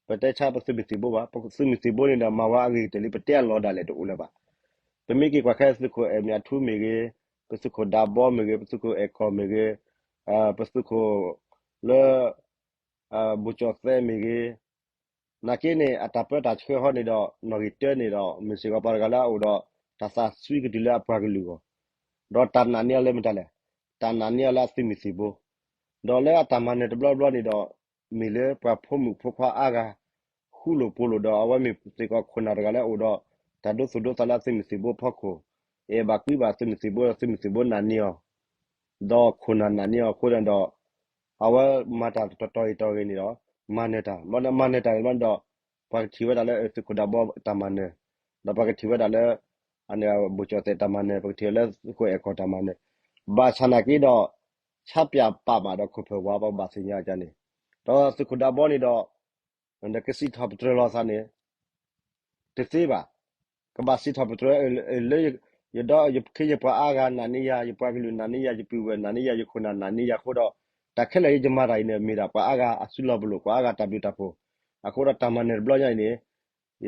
ပတဲဆါပသုးမုၢ်သံၣ်ဘိဘၣ်, ပသုးမုၢ်သံၣ်ဘိန့ၣ်ဒီး မၤဝဲအဂ့ၤကတၢၢ်လံ ပတဲအလီၢ်ဒၣ်လဲာ်တအိၣ်လၢၤဘၣ်. ပမ့ၢ်က့ၤကွၢ်ခဲသုးခိၣ်အဲၣ်မ့ၢ်အထူမ့ၢ်ဂ့ၤ, ပသုးခိၣ်ဒးဘီမ့ၢ်ဂ့ၤ, ပသုးခိၣ်အဲၣ်ကီၢ်မ့ၢ်ဂ့ၤ, ပသုးခိၣ်လၢ ဘိၣ်ကၠီၣ်သဲးမ့ၢ်ဂ့ၤ, နာ်က့န့ၣ် အတၢ်ပၢတၢ်ဆှၢဟီန့ၣ်ဒီး နီၣ်ဂံၢ်တၢန့ၣ်ဒီး မ့ၢ်စ့ၢ်ကီးပှၤတဂၤလၢအအိၣ်ဒီး တၢ်သးစွံကတုၤလၢအပှၤကလုာ်အဂီၢ်, ဒီးတၢ်နာ်န့ၢ်အီၤလၢမတၤလဲၣ်, တၢ်နာ်န့ၢ်အီၤလၢအသုးမုၢ်သံၣ်ဘိ, ဒီးလၢအတၢ်မၤနၢၤတဘျီဘျီန့ၣ်ဒီး မ့ၢ်လၢပှၤဖိမုၣ်ဖိခွါအါဂၤ ဃူလိာ်ဖိးလိာ်ဒီး အဝဲမ့ၢ်စ့ၢ်ကီးခိၣ်နၢ်တဂၤလၢအအိၣ်ဒီး တၢ်ဒိသူၣ်ဒိသးလၢအသုးမုၢ်သံၣ်ဘိအဖီခိၣ်, အဲၣ်ဘၣ်ကွံဘၣ်သုးမုၢ်သံၣ်ဘိဒီး သုးမုၢ်သံၣ်ဘိနာ်န့ၢ်အီၤ, ဒီးခိၣ်နၢ်နာ်န့ၢ်အီၤအဃိဒီး အဝဲမၤတၢ်တတီၤအံၤတီၤဂ့ၤန့ၣ်ဒီး မၤနၢၤတၢ်, မၤနၢၤတၢ်န့ၣ်ဒီး ပှၤကထံၣ်ဝဲဒၣ်လၢသုးခိၣ်ဒးဘီတၢ်မၤနၢၤ, ဒီးပှၤကထံၣ်ဝဲဒၣ်လၢ ဘိၣ်ကၠီၣ်သဲးတၢ်မၤနၢၤ, ပကထံၣ်ဝဲလၢသုးခိၣ်အဲၣ်ကီၢ်တၢ်မၤနၢၤ, ဘၣ်ဆၣ်နာ်က့ဒီး ဆါပၠးပာ်မးဒီးခိၣ်ဖၢၣ်ဝါ ပကဘၣ်သ့ၣ်ညါအကန့ၣ်, ဒီးသုးခိၣ်ဒးဘီန့ၣ်ဒီး နကစံးထီၣ်ပတြၢၤလီၤသးန့ၣ် တသ့ဘၣ်. ကဘၣ်စံးထီၣ်ပတြၢၤ လၢ ယဒီးယခ့ယပှၤအါဂၤနာ်န့ၢ်ယၤ, ယပှၤကလုာ်နာ်န့ၢ်ယၤ, ယပုၢ်ဝဲၢ်နာ်န့ၢ်ယၤ, ယခိၣ်နၢ်နာ်န့ၢ်ယၤအဃိဒီး တၢ်ခဲလၢာ်ယမၤတၢ်အံၤန့ၣ် မ့ၢ်ဒၣ်ပှၤအါဂၤအစုလီၤပလိာ်, ပှၤအါဂၤတၢ်ဘျုးတၢ်ဖှိၣ်, အဃိဒီးတၢ်မၤနၢၤတဘျီညါအံၤန့ၣ်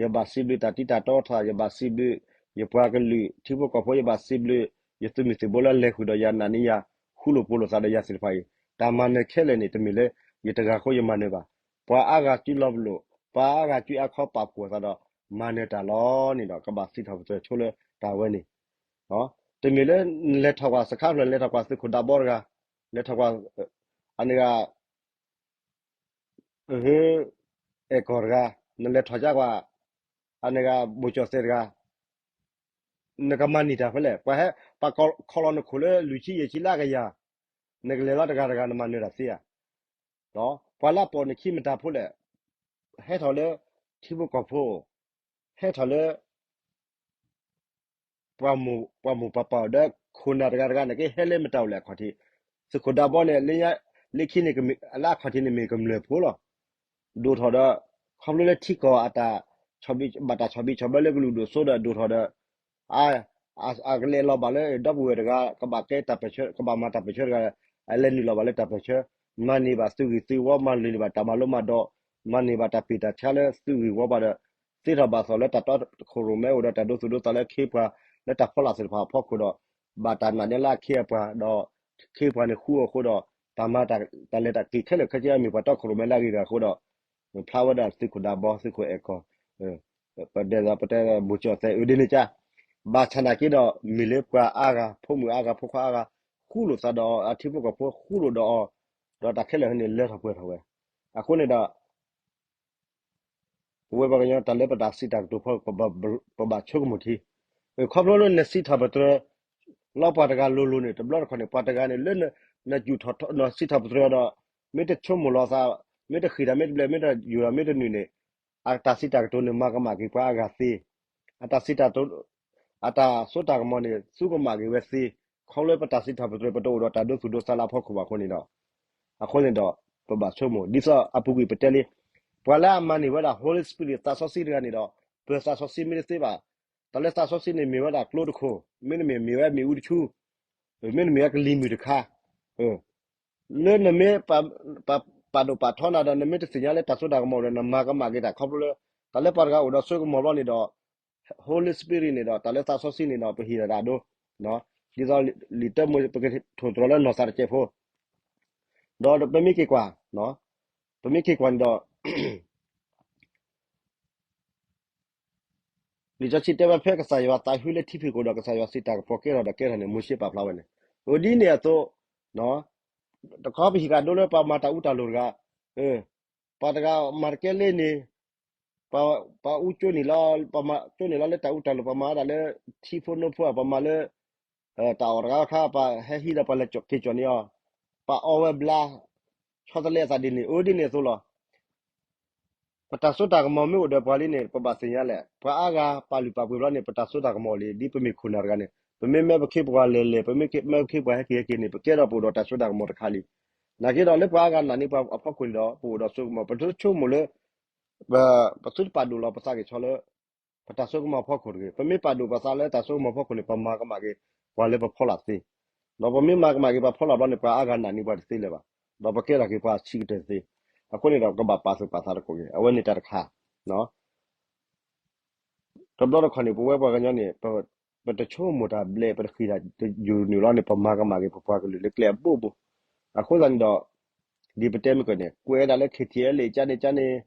ယဘၣ်စံးဘျုးတၢ်တံၤတၢ်တီထီၣ်, ယဘၣ်စံးဘျုး ယပှၤကလုာ်ထံဖိကီၢ်ဖိ, ယဘၣ်စံးဘျုး ယသုးမုၢ်သံၣ်ဘိလၢလဲၤဃုာ်ဒီးယၤနာ်န့ၢ်ယၤ, ဃူလိာ်ဖိးလိာ်သးဒီးယၤသ့ၣ်တဖၣ်အံၤ, တၢ်မၤနၢၤခဲလၢာ်န့ၣ် တမ့ၢ်လၢယတဂၤအဃိယမၤနၢၤဘၣ်. ပှၤအါဂၤစုလီၤပလိာ်, ပှၤအါဂၤစုအါခီပာ်ဖှိၣ်အသးဒီး မၤနၢၤတၢ်လီၤန့ၣ်ဒီး ကဘၣ်စံးထီၣ်ပတြၢၤဆိလၢတၢ်ဝဲန့ၣ်, တမ့ၢ်လၢ နလဲၤထီၣ်ကွၢ်စခါဖျၢၣ် လဲၤထီၣ်ကွၢ်သုးခိၣ်ဒးဘီတဂၤ, လဲၤထီၣ်ကွၢ် အန့ၣ်ဂၤ အဲၣ်ကီၢ်တဂၤ, နလဲၤထီၣ်ကကွၢ် အန့ၣ်ဂၤ ဘိၣ်ကၠီၣ်သဲးတဂၤ, နကမၤန့ၢ်တၢ်ဖဲလဲၣ်. ပှၤဟဲပာ်ခီလီၤနခိၣ်လၢလွံၢ်ဆံယဲၢ်ဆံလၢအကယၤ, နကလဲၤလီၤတဂၤတဂၤ နမၤနၢၤတၢ်သ့ဧါ. ပှၤလၢအပိာ်နခံမတၤဖိလဲၣ်, ဟဲထီၣ်လၢထံဖိကီၢ်ဖိ, ဟဲထီၣ်လၢ ပှၤမိၢ်ပှၤပၢ်အိၣ်ဒီး ခိၣ်နၢ်တဂၤတဂၤန့ၣ် ကဟဲလၢမတၤအိၣ်လဲၣ်အခီၣ်ထံး, သုးခိၣ်ဒးဘီန့ၣ် လၢခံန့ၣ် လၢအခီၣ်ထံးန့ၣ်မ့ၢ်ကမျၢၢ်ဖိလီၤ. ဒိၣ်ထီၣ်ဒီး ခီဖျိလၢထံကီၢ်အတၢ် ဘၣ်တၢ်ဆီၣ်ဘံၣ်ဆီၣ်ဘၢလၢကလုာ်ဒိၣ်စိဒီး ဒိၣ်ထီၣ်ဒီး အကလဲၤလီၤဘၣ်လၢဒီပုၢ်ဝဲၢ်တဂၤ ကဘၣ်ကဲတၢ်ပၢၢ်ဆၢ ကဘၣ်မၤတၢ်ပၢၢ်ဆၢတဂၤ, အလဲၤနုာ်လီၤဘၣ်လၢတၢ်ပၢၢ်ဆၢ, မၤန့ၢ်ဘၣ်သုးဂ့ၢ်သုးဝီ, မၤန့ၢ်ဘၣ်တၢ်မၤလိမၤဒိး, မၤန့ၢ်ဘၣ်တၢ်ပ့ၢ်တၢ်ဆှါလၢသုးဂ့ၢ်ဝီဘၣ်ဒီး သ့ထီၣ်ဘၣ်သီၣ်လၢတၢ်တီခိၣ်ရိၣ်မဲအိၣ်ဒီး တၢ်ဒိသူၣ်ဒိသးလၢခ့ပှၤ လၢတၢ်ဖီလာ်သ့ၣ်တဖၣ်အဖီခိၣ်ဒီး ဘၣ်တၢ်နာ်န့ၢ်လၢအခ့အပှၤဒီး ခ့ပှၤန့ၣ်ဃူအဃိဒီး တၢ်မၤတၢ်လဲၤတၢ်က့ၤခဲလၢာ်ခဲဆ့ မ့ၢ်ပှၤတီခိၣ်ရိၣ်မဲလၢအဂ့ၢ်တဂၤအဃိဒီး ဖျါဝဲဒၣ်သုးခိၣ်ဒးဘီ သုးခိၣ်အဲၣ်ကီၢ် ပတဲပတဲဘိၣ်ကၠီၣ်သဲးအုးဒ်န့ၣ်ကါ, ဘၣ်ဆၣ်နာ်က့ဒီး မ့ၢ်လၢပှၤအါဂၤ ဖိမုၣ်အါဂၤ ဖိခွါအါဂၤ ဃူလိာ်သးဒီးအီၤ အထံဖိကီၢ်ဖိဃူလိာ်ဒီးအီၤ, ဒီးတၢ်ခဲလၢာ်န့ၣ် လၢထီၣ်ပှဲၤထီၣ်ဝဲ. အဃိန့ၣ်ဒီး ပဝဲပှၤကညီတၢ်လၢပတၢ်စံးတၢ်ကတိၤဖီ ပဘၣ်ဆိကမိၣ်ထံ, ခီဖျိလၢနစံးထီၣ်ပတြၢၤ လီၤပှၤတဂၤလိၤလိၤန့ၣ် တဘျီတခီၣ်န့ၣ် ပှၤတဂၤန့ၣ် လၢနစံးထီၣ်ပတြၢၤဒီး မ့ၢ်တဆိကမိၣ်လီၤသး, မ့ၢ်တဃံးတၢ် မ့ၢ်တဘျဲၣ် မ့ၢ်တယူၤတၢ် မ့ၢ်တနုာ်န့ၣ် အတၢ်စံးတၢ်ကတိၤန့ၣ် မၤကမၣ်က့ၤပှၤအါဂၤသ့, အတၢ်စံးတၢ် အတၢ်စိတၢ်ကမီၤန့ၣ် သူကမၣ်က့ၤဝဲသ့, ခီဖျိပတၢ်စံးထီၣ်ပတြၢၤ ပတအိၣ်ဒီးတၢ်ဒိသူၣ်ဒိသးလၢအဖီခိၣ်ဘၣ်အဃိန့ၣ်ဒီး, အဃိန့ၣ်ဒီး ပဘၣ်ဆိကမိၣ် ဒ်သိးအပူၤကွံာ်ပတဲလံ, ပှၤလၢအမၤန့ၢ်ဝဲဒၣ် Holy Spirit သးစီဆှံတဂၤန့ၣ်ဒီး ပသးစီဆှံမ့ၢ်တသ့ဘၣ်, တၢ်လၢသးစီဆှံန့ၣ် မ့ၢ်ဝဲဒၣ်ကျိတခိၣ်, မ့တမ့ၢ် မ့ၢ်ဝဲမ့ၣ်အူတဆူ, မ့တမ့ၢ်ဝဲကလံၤမုၢ်တခါ, လၢနမ့ၢ် ပာ်ဒိၣ်ပာ်ထီနၤဒီး နမ့ၢ်တသ့ၣ်ညါလၢတၢ်စိတၢ်ကမီၤဒီး နမၤကမၣ်က့ၤတၢ်ခီဖျိလၢ တၢ်လၢပှၤတဂၤအိၣ်ဒီးစိကမီၤဘျီန့ၣ်ဒီး Holy Spirit န့ၣ်ဒီး တၢ်လၢသးစီဆှံန့ၣ်ဒီး ပဟ့ၣ်ဒီးတၢ်အဒိ, ဒ်သိးလံာ်တၢမိၤ ပကထိၣ်သတြီၤလၢနီၢ်သးတစဲးဖိ, ဒီးပမ့ၢ်က့ၤကွၢ်, ပမ့ၢ်က့ၤကွၢ်န့ၣ်ဒီး လံာ်စီဆှံတဲဝဲဖဲကစၢ်ယွၤသးဟူလၢထံဖီခိၣ်ဒီး ကစၢ်ယွၤစံးတၢ်ကပီၤကဲထီၣ်ဒီးကဲထီၣ်န့ၣ် မိၤၡ့ပာ်ဖျါဝဲန့ၣ်, အိၣ်ဒ်န့ၣ်အသိး, တခီပဟံးဃာ်ဒိလၢပှၤမၤတၢ်အူတၢ်လိၤတဂၤ, ပှၤတဂၤမၤတကဲလၢန့ၣ်, ပှၤအူကၠိန့ၣ်လီၤ, ပှၤမၤကၠိန့ၣ်လီၤလၢတၢ်အူတၢ်လိၤ ပှၤမၤဝဲဒၣ်လၢထံဖိနိဖိ ပှၤမၤလၢ တၢ်အီၣ်တဂၤခါ ပှၤဟဲဟံးဒီးပှၤလဲၤက့ၤကၠီၣ်န့ၢ်အီၤ, ပှၤအီဝဲဘျါ, ဆီတလဲအသးဒ်န့ၣ် အိၣ်ဒ်န့ၣ်အသိးလီၤ. ပတၢ်စိတၢ်ကမီၤမ့ၢ်အိၣ်ဒီးပှၤလံန့ၣ် ပဘၣ်သ့ၣ်ညါလဲၣ်. ပှၤအါဂၤပာ်လုၢ်ပာ်ပှ့ၤဘျီန့ၣ် ပတၢ်စိတၢ်ကမီၤအိၣ်လံ. ဒ်ပမ့ၢ်ခိၣ်နၢ်တဂၤန့ၣ် ပမ့ၢ်မၢပခ့ပှၤလဲၤလဲၤ ပမ့ၢ်မၢပခ့ပှၤဟဲက့ၤဟဲက့ၤန့ၣ် ပကဲထီၣ်ပအိၣ်ဒီးတၢ်စိတၢ်ကမီၤတခါလံ. နာ်က့ဒီးလၢပှၤအါဂၤနာ်န့ၢ်ပှၤအဖီခိၣ်န့ၣ်ဒီး ပအိၣ်ဒီးစိကမီၤ ပတဆိကမိၣ်လၢ ပသုတပာ်ဒိၣ်လီၤပသးက့ၤဆီလၢ ပတၢ်စိကမီၤဖီခိၣ်တဂ့ၤ. ပမ့ၢ်ပာ်ဒိၣ်ပသးလၢတၢ်စိကမီၤဖီခိၣ်န့ၣ် ပမၤကမၣ်က့ၤ ပှၤလၢပဖီလာ်သ့, ဒီးပမ့ၢ်မၤကမၣ်က့ၤပှၤဖီလာ်ဘျီန့ၣ် ပှၤအါဂၤနာ်န့ၢ်ပှၤတသ့လၢၤဘၣ်, ဒီးပကဲထီၣ်က့ၤပှၤဆံးကတၢၢ်သ့. အဃိန့ၣ်ဒီး ကဘၣ်ပာ်သူၣ်ပာ်သးတကိးက့ၤ အဝဲန့ၣ်တၢ်တခါ တဘျီတခီၣ်န့ၣ် ပဝဲပှၤကညီန့ၣ် ပတဆိကမိၣ်တၢ်ဘျဲၣ် ပတဃံးတၢ်ယူၢ်နုာ်လီၤန့ၣ် ပမၤကမၣ်က့ၤပပှၤကလုာ်လၢကျဲအဘိဘိ. အဃိသတးန့ၣ်ဒီး ဒ်ပတဲမ့ၢ်ကီးန့ၣ် ကွဲးဒၣ်လၢ ခ့ထံအဲလ့ၣ် ကန့ၣ်ကန့ၣ်,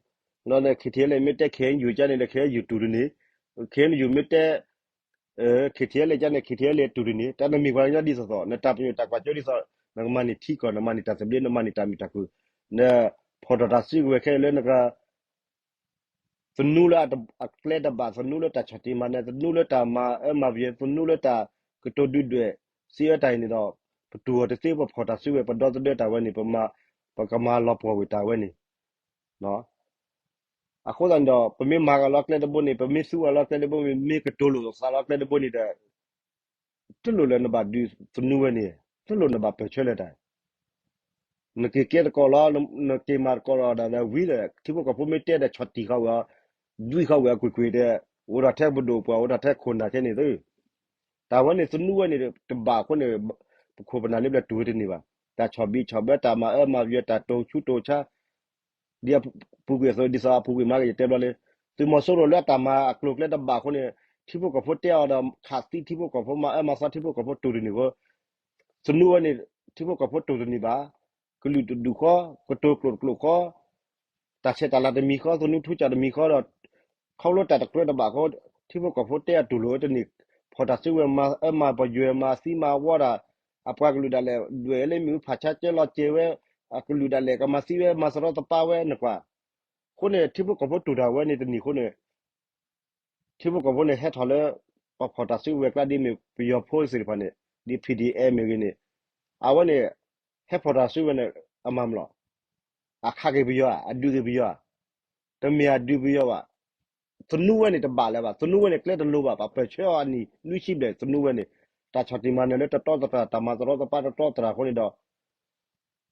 လီၤန့ၣ် ခ့ထံအဲလ့ၣ် မ့ၢ်တဲ ခ့ယူၢ် ကန့ၣ်ဒီး ခ့ယူၢ်တူၢ်တန့ၢ်, ခ့ယူၢ်မ့ၢ်တဲ ခ့ထံအဲလ့ၣ် ကန့ၣ် ခ့ထံအဲလ့ၣ်တူၢ်တန့ၢ်. တၢ်နမံၤပှၤကညီဒ်သိးသိး နတၢ်ပညိၣ်တၢ်ကွၢ်စိဒ်သိး နကမၤန့ၢ်ထံကီၢ် နမၤန့ၢ်တၢ်သဘျ့ နမၤန့ၢ်တၢ်မုာ်တၢ်ခုၣ်, နဖီၣ်ထီၣ်တၢ်စုကဝဲၤခဲလၢာ်လၢနက သနူလၢအကျဲတဘၣ်, သနူလၢတၢ်ဆီၣ်တံၢ်မၤနၢၤ, သနူလၢတၢ်မၤအၢမၤပယွဲ, သနူလၢတၢ်ကတိၤဒုၣ်ဒွဲၣ် စံးအၢတၢ်အံၤန့ၣ်ဒီး ပတူၢ်အီၤတသ့ ပဖီၣ်တၢ်စုကဝဲၤ ပဒီသဒၢတၢ်ဝဲန့ၣ် ပမၤ ပကမၤလီၤပှီၢ်ဝဲတၢ်ဝဲန့ၣ်. အဃိသတးန့ၣ်ဒီး ပမ့ၢ်မၤဂ့ၤလီၤကျဲတဘိန့ၣ် ပမ့ၢ်သူအီၤလီၤကျဲတဘိန့ၣ် မ့ၢ်ကတိၤလိာ်သးလီၤကျဲတဘိန့ၣ်ဒီး တလိၣ်လၢနဘၣ်ဒုးသနူဝဲန့ၣ်, တလိၣ်နဘၣ်ပၢၢ်ဆၢလၢၤတၢ် နက့ၤကဲသကိးလီၤ, နက့ၤမၤသကိးလီၤဒီးဝံၤဒီး ထံဖိကီၢ်ဖိမ့ၢ်တဲဒီးဆီၣ်တံၢ်ဃာ်ဝဲ, ဒွံဃာ်ဝဲအကွ့ၢ်ကွ့ၢ်ဒီး အိၣ်ဒီးထဲပဒိၣ်ပှၢ် အိၣ်ဒီးထဲခိၣ်နၢ်ခဲန့ၣ်သု, တၢ်ဝဲန့ၣ်သနူဝဲန့ၣ်တဘၣ်အဃိန့ၣ် ပခိၣ်ပနၢ်လၢပျၢၤတူၢ်ဝဲတန့ၢ်ဘၣ်. တၢ်ဆီၣ်ဘံၣ်ဆီၣ်ဘၢ တၢ်မၤအၢမၤပယွဲ တၢ်တိၤဆူၣ်တိၤဆါ ဒ်အပူၤကွံာ်အသိး ဒ်သိးအပူၤကွံာ်မးက့ၤ ယတဲဘျီလၢ သုးမီၤစိရိၤလၢအတၢ်မၤအကျိၤအကျဲတဘၣ်အဃိန့ၣ် ထံဖိကီၢ်ဖိတဲအီၤဒီးခးသံထံဖိကီၢ်ဖိ မၤအၢမၤသီထံဖိကီၢ်ဖိတူၢ်တန့ၢ်အဃိ သနူဝဲန့ၣ် ထံဖိကီၢ်ဖိတူၢ်တန့ၢ်ဘၣ်. ကလုာ်တဒူၣ်ဃီ ကတိၤကျိာ်တကျိာ်ဃီ တၢ်ဆဲးတၢ်လၤတမံၤဃီ သနူထူစၢ်တမံၤဃီဒီး ခီဖျိတၢ်တကြၢးတဘၣ်အဃိ ထံဖိကီၢ်ဖိတဲအတူၢ်လိာ်ဝဲတန့ၢ် ဖီၣ်တၢ်စုကဝဲၤမၤအၢမၤပယွဲမၤသံမၤဝီတၢ် အပှၤကလုာ်ဒၣ်လဲာ် ဒွဲၣ်လၢမ့ၣ်အူဖးဆါကၢလီၤစဲၤဝဲ အကလုာ်ဒၣ်လဲာ်ကမၤသံဝဲမၤသရီသပၢၤဝဲနကွၢ် အဃိန့ၣ် ထံဖိကီၢ်ဖိတူၢ်တၢ်ဝဲန့ၣ်တန့ၢ်အဃိန့ၣ် ထံဖိကီၢ်ဖိန့ၣ်ဟဲထီၣ်လၢ ပှၤဖီၣ်တၢ်စုကဝဲၤကျါဒ်မ့ၢ်ပယီၤဖိသ့ၣ်တဖၣ်န့ၣ် ဒ် P D F မ့ၢ်ဂ့ၤန့ၣ် အဝဲန့ၣ် ဟဲဖီၣ်တၢ်စုကဝဲၤန့ၣ် အမၤမလီၤ အခးက့ၤပယီၤဧါ အဒုးက့ၤပယီၤဧါ တမ့ၢ်အဒုးပယီၤဘၣ် သနူဝဲန့ၣ်တဘၣ်လၢၤဘၣ် သနူဝဲန့ၣ်ကျဲတလိၤဘၣ် ပှၤပၢၢ်ဆၢအီၤအနံၣ်နွံဆံဘျဲၣ် သနူဝဲန့ၣ် တၢ်ဆီၣ်တံၢ်မၤနၢၤလၢတတီသရၣ် တၢ်မၤသရီသပၢၤတတီသရၣ်အဃိန့ၣ်ဒီး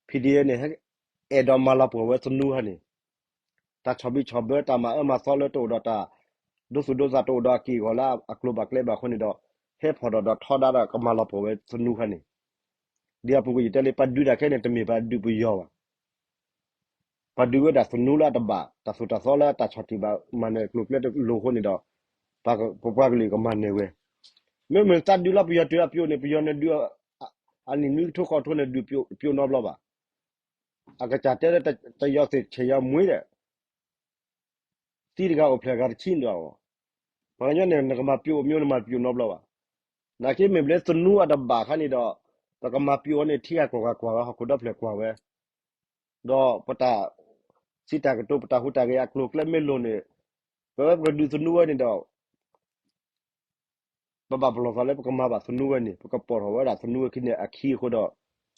P D F န့ၣ် အဲၣ်ဒိးမၤလီၤပှီၢ်ဝဲသနူဟါန့ၣ် တၢ်ဆီၣ်ဘံၣ်ဆီၣ်ဘၢ တၢ်မၤအၢမၤသီလၢတအိၣ်ဒီးတၢ် ဒိသူၣ်ဒိသးတအိၣ်ဒီးအက့ၢ်အဂီၤလၢအကျိၤဘၣ်ကျဲဘၣ်အဃိန့ၣ်ဒီး ဟဲဖီၣ်ဒီးဒီးထီဒါဒီးကမၤလီၤပှီၢ်ဝဲသနူဟါန့ၣ် ဒ်အပူၤကွံာ်ယတဲလၢ ပှၤဒုးတၢ်ခဲန့ၣ် တမ့ၢ်ပှၤဒုးပယီၤဘၣ် ပှၤဒုးဝဲဒၣ်သနူလၢအတဘၣ် တၢ်သိၣ်တၢ်သီလၢတၢ်ဆီၣ်တံၢ်ဘၣ် မၤနၢၤကျိၤကျဲတလိၤအဃိန့ၣ်ဒီး ပပှၤကလုာ်ကမၤနၢၤဝဲ မ့မ့ၢ်သးဒုးလီၤပယီၤတုၤလၢပျိာ်န့ၣ် ပယီၤန့ၣ်ဒုး အနံၣ်နွံကထိဃိးကထိန့ၣ် ဒုးပျိာ်နီတဘျီဘၣ် အကစၢ်တဲလၢတယီၤသ့ၣ်ဆဲးယီၤမှံဒီး သံတဂၤအိၣ်ဖျဲၣ်ဂၤတဆံန့ၣ်ဒီး ပှၤကညီန့ၣ် နကမၤပျိာ်အမျိုးနမၤပျိာ်နီတဘျီဘၣ်. နာ်က့မ့ၢ်ဘျဲသနူအတဘၣ်အခါန့ၣ်ဒီး ပကမၤပျိာ်အီၤန့ၣ် ထံဂၤကီၢ်ဂၤကွၢ်ဝဲ ဟီၣ်ခိၣ်ဒီဖျၢၣ်ကွၢ်ဝဲ ဒီးပတၢ်စံးတၢ်ကတိၤ ပတၢ်ဟူးတၢ်ဂဲၤအကျိၤအကျဲမ့ၢ်လိၤန့ၣ် ပဝဲပကဒုးသနူဝဲန့ၣ်ဒီး ပဘၣ်ပလီၢ်သးလၢပကမၤဘၣ်သနူဝဲန့ၣ် ပကပိာ်ထီၣ်ဝဲဒၣ်သနူဝဲခံန့ၣ်အခံအဃိဒီး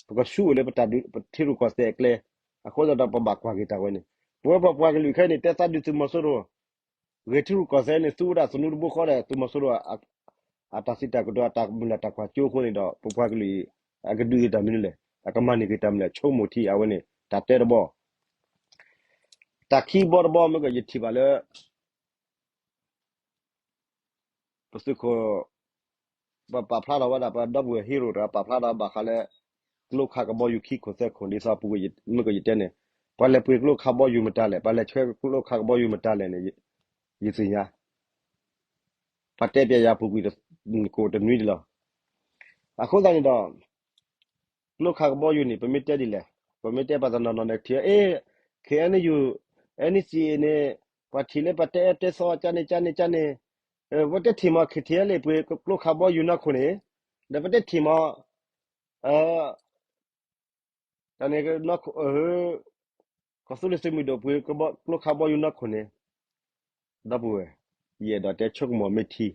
ပကဆူၣ်အိၣ်လၢပတၢ်ဒုး ပထံရူၢ်ကီၢ်သဲးအကျဲ အဃိသတးဒီးပဘၣ်ကွၢ်က့ၤတၢ်ဝဲန့ၣ် ပဝဲပပှၤကလုာ်ခဲအံၤန့ၣ် တဲသးဒုးသုးမီၤစိရိၤ ဂ့ၤထံရူၢ်ကီၢ်သဲးန့ၣ် သူဝဲဒၣ်သနူတဘိဃီဒီး သုးမီၤစိရိၤ အတၢ်စံးတၢ်ကတိၤ အတၢ်မုၢ်လၢ်တၢ်ကွၢ်စိအဃိန့ၣ်ဒီး ပပှၤကလုာ်အံၤ အကဒုးက့ၤတၢ်မနုၤလဲၣ် အကမၤန့ၢ်က့ၤတၢ်မနုၤလဲၣ် ဆိကမိၣ်ထံအဝဲန့ၣ် တၢ်တဲတဘီ တၢ်ခံဘီတဘီမ့ၢ်ကယထံၣ်ဘၣ်လၢ ပသုးခိၣ် ပပာ်ဖျါထီၣ်ဝဲဒၣ် ပဒီပုၢ်ဝဲၢ်ဟံးရိၣ်တဂၤ ပာ်ဖျါထီၣ်ဘၣ်ဃးလၢ ကျိခးကဘီယူၤခံခိၣ်သၢခိၣ် ဒ်သိးပူၤကွံာ်မ့ၢ်ကယတဲန့ၣ် ပှၤလဲၤပှ့ၤကျိခးကဘီယူၤမတၤလဲၣ် ပှၤလဲၤဆှၢကျိခးကဘီယူၤမတၤလဲၣ်န့ၣ် ယသ့ၣ်ညါ ပှၤတဲပျဲယၤပူၤကွံာ် ကိးတနွံဒံးလီၤ. အဃိသတးန့ၣ်ဒီး ကျိခးကဘီယူၤန့ၣ် ပမ့ၢ်တဲဒ်လဲၣ် ပမ့ၢ်တဲပှၤတနီၤနီၤန့ၣ်ထံၣ် အ့ ခ့ၣ်အဲၣ်ယူၣ် အဲၣ်နံၣ်စံၣ်အ့ၣ်န့ၣ် ပှၤထံၣ်လၢပှၤတဲအၢတဲသီကၢ်န့ၣ်ကၢ်န့ၣ်ကၢ်န့ၣ် ပတထံၣ်မး ခ့ၣ်ထံၣ်အဲၣ်လ့ၣ် ပှ့ၤကျိခးဘီယူၤနီၢ်ခိၣ်န့ၣ် ဒီးပတထံၣ်မး တၢ်န့ၣ် ကီၢ်သူလ့ၤသုးမုၢ်ဒိၣ်ပှ့ၤကျိခးဘီယူၤနီၢ်ခိၣ်န့ၣ် ဒီပုၢ်ဝဲၢ် ယအဲၣ်ဒိးတဲဆိကမိၣ်မ့ၢ်ထံ